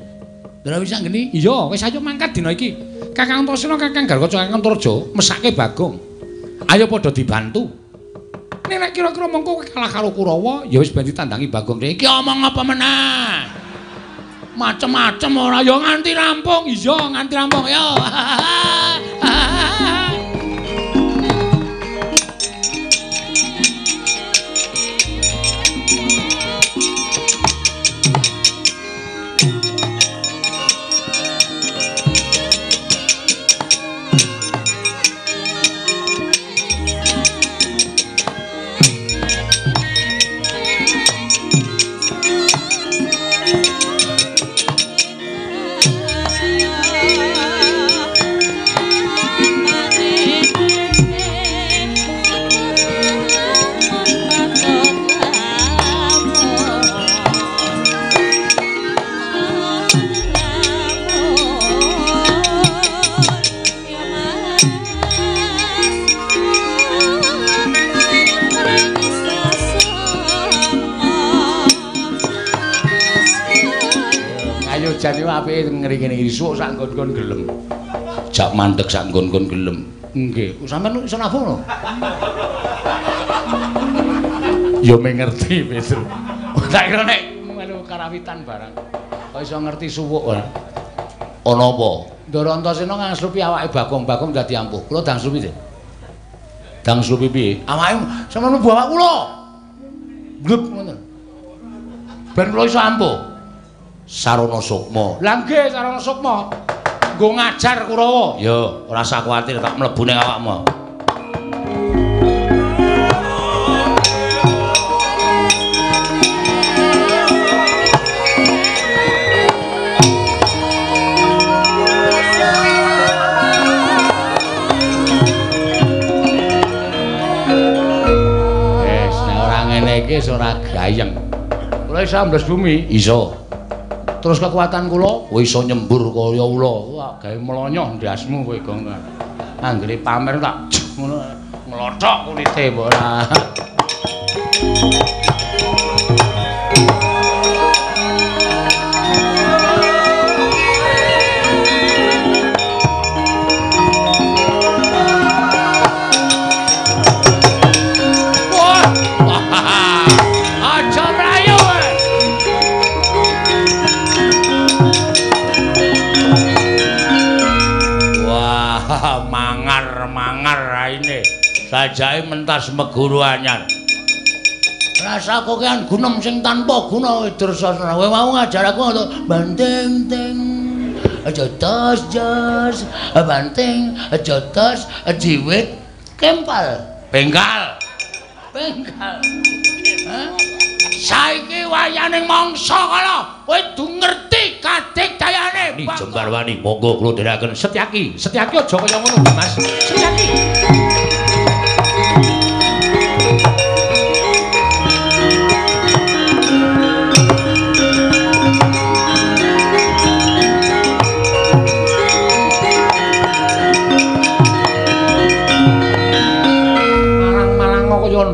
Ndara Wisanggeni? Iya, wis ayo mangkat dina iki. Kakang Antasena, Kakang Garukaca, Kakang Antarja mesake Bagong. Ayo padha dibantu. Nek nek kira-kira mengko kowe kalah karo Kurawa, ya wis ben ditandangi Bagong. Iki omong apa meneh? Macem-macem ora ya nganti rampung. Iya, nganti rampung ya. Jane apike ngeri ngene iki suwuk sak nggon-nggon gelem. Jak mandeg sak nggon-nggon gelem. Nggih, sampean iso nabuh lho. Ya me ngerti, Petru. Tak kira nek melu karawitan barang. Kok iso ngerti suwuk ora? Ana apa? Ndara Antasena ngangslupi awake Bagong, Bagong dadi ampuh. Kula dangslupi, Den. Dangslupi piye? Awake sampean mlebu awak kula. Glep ngoten. Ben kula iso ampuh. Sarana sukma. Lah nggih, sarana sukma. Nggo ngajar Kurawa. Ya, ora usah kuwatir tak mlebu ning awakmu. Wis, nek ora ngene iki wis ora gayeng. Kula iso ambles bumi? Iso. Terus kekuatan kula kowe iso nyembur kaya ula. Wah, gawe mlonyoh ndasmu kowe, Gong. Anggere pamer tak ngono nglothok kulite mbok ora. Sajake mentas meguru anyar. Rasa kokean gunem sing tanpa guna Dursasana. Kowe mau ngajar aku untuk banting ting aja tos jos, banting aja tos jiwit kempal. Bengkal. Bengkal. Hah? Saiki wayaning mangsa kala kowe du ngerti kadek dayane. Jembarwani monggo kula dherekaken Setyaki. Setyaki aja kaya ngono, Mas. Setyaki.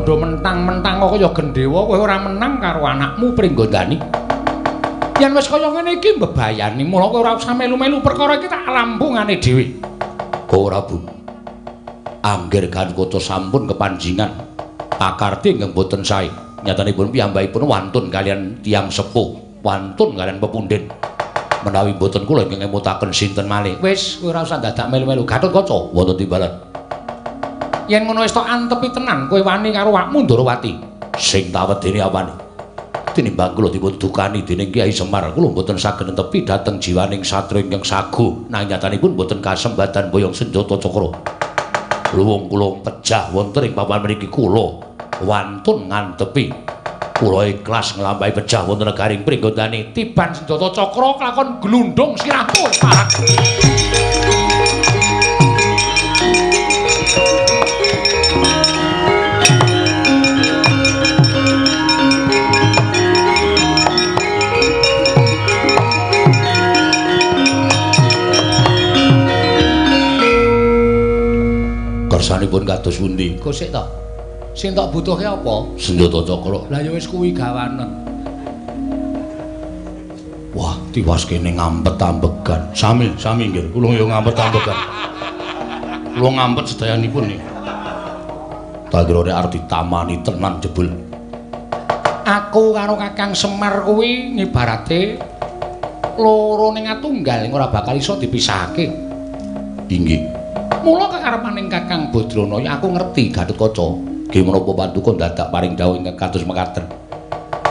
Kaya mentang-mentang kaya gendhewa kowe ora menang karo anakmu Pringgondani. Yen wis kaya ngene iki mbebayani, mula kowe ora usah melu-melu perkara iki tak lampungane dhewe. Ora, Bu. Angger Gatotkaca sampun kepanjingan pakarti ingkang boten sae. Nyatanipun piyambakipun wantun kaliyan tiyang sepuh, wantun kaliyan pepundhen. Menawi boten kula ingkang ngemutaken sinten malih. Wis, kowe ora usah dadak melu-melu. Gatotkaca wonten timbalan. Yen ngono wis tok antepi tenan kowe wani karo awakmu Ndorowati. Sing tak wedeni apane? Tinimbang kula dipun dukani dening Kyai Semar, kula mboten saged netepi dhateng jiwaning satriya ingkang saguh. Nanging nyatanipun mboten kasembatan boyong senjata cakra. Luwung kula pejah wonten ing papan mriki kula wantun ngantepi. Kula ikhlas nglampahi pejah wonten negaring Pringgondani. Tiban senjata cakra kelakon glundung sirahmu parah. Kersanipun kados pundi? Kok sik to? Sing tok butuhke apa? Senjata cakra. Lah ya wis kuwi gawanen. Wah, tiwas kene ngampet ambegan. Sami, sami nggih. Kula ya ngampet ambegan. Kula ngampet sedayanipun niki. Tak kira nek arep ditamani tenan jebul. Aku karo Kakang Semar kuwi ngibarate loro ning atunggal ora bakal iso dipisahake. Inggih. Mula kekarepaning Kakang Badrana ya aku ngerti Gatotkaca. Nggih menapa paduka dadak paring dawuh ingkang kados mekaten.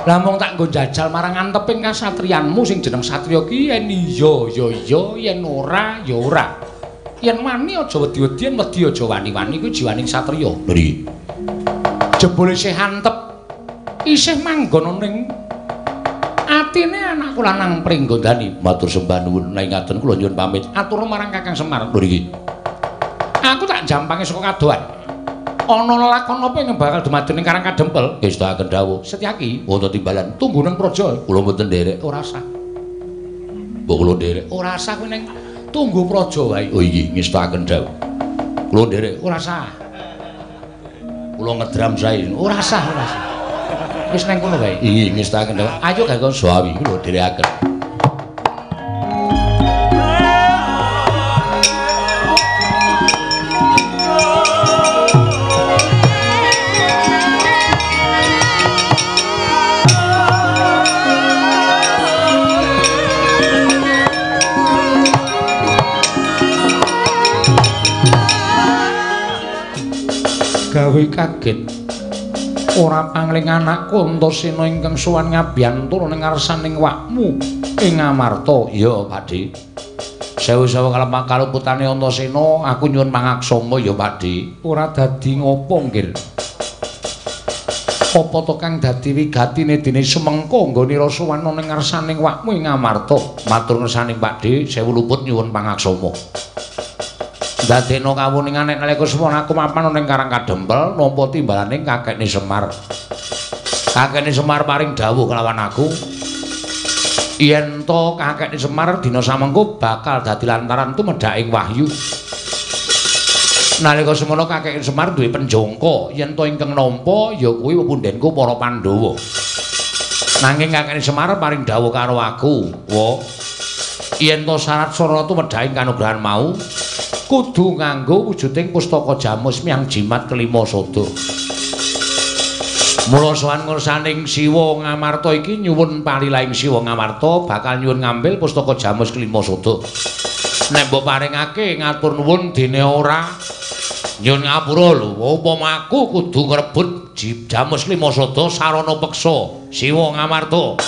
Lah mung tak nggo jajal marang anteping kasatriyanmu sing jeneng satriya ki yen iya ya iya, yen ora ya ora. Yen wani aja wedi-wedi, yen wedi aja wani-wani kuwi jiwaning satriya. Nggih. Jebule isih antep, isih manggon ning atine anakku lanang Pringgondani. Matur sembah nuwun, nek ngaten kula nyuwun pamit. Atur marang Kakang Semar. Nggih. Aku tak jampange saka kadohan. Ana lelakon apa ingkang bakal dumadi ning Karang Kadempel? Ngestakaken dawuh. Setyaki wonten timbalan tunggu nang praja. Kula mboten nderek. Ora sah. Mbok kula nderek. Ora sah kowe ning tunggu praja wae. Oh iki ngestakaken dawuh. Kula nderek. Ora sah. Kula ngedram sae. Ora sah, ora sah. Wis nang kono wae. Inggih ngestakaken dawuh. Ayo gak sawi kula nderekaken. Gawe kaget ora pangling anakku Antasena ingkang sowan ngabiyantara ning ngarsaning wakmu ing Amarta. Iya, Pakdhe. Sewu-sewu kaluputane Antasena, aku nyuwun pangaksama ya, Pakdhe. Ora dadi ngopo, nggir. Apa to kang dadi wigatine dene semengko nggone sowan ning ngarsaning wakmu ing Amarta? Matur ngersaning Pakdhe, sewu luput nyuwun pangaksama. Dadekno kawuningan nek nalika semono aku mapan ning Karang Kadempel nampa timbalaning kakekne Semar. Kakekne Semar paring dawuh kelawan aku yen to kakekne Semar dina samengko bakal dadi lantaran tumedhaking wahyu. Nalika semono kakekne Semar duwe penjangka yen to ingkang nampa ya kuwi pepundhenku para Pandhawa. Nanging kakekne Semar paring dawuh karo aku, "Wa, yen to syarat sarana tumedhaking kanugrahan mau kudu nganggo wujuding pustaka jamus miang jimat kelima sada." Mula sowan ngersaning Siwa Ngamarta iki nyuwun palilahing Siwa Ngamarta bakal nyuwun ngambil pustaka jamus kelima sada. Nek mbok paringake ngatur nuwun dene ora Nyun ngapura lho, upama aku kudu ngrebut Jamus Lima Sada sarana peksa Siwa Ngamarta.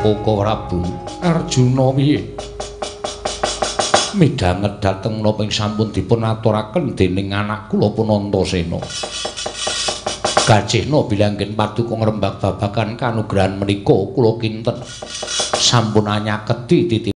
Koko Prabu Arjuna piye? Midhanget dhateng menapa ing sampun dipun aturaken dening anak kula Punantasena. Gajehna bilanggen paduka ngrembak babagan kanugrahan menika kula kinten sampun anyaketi titi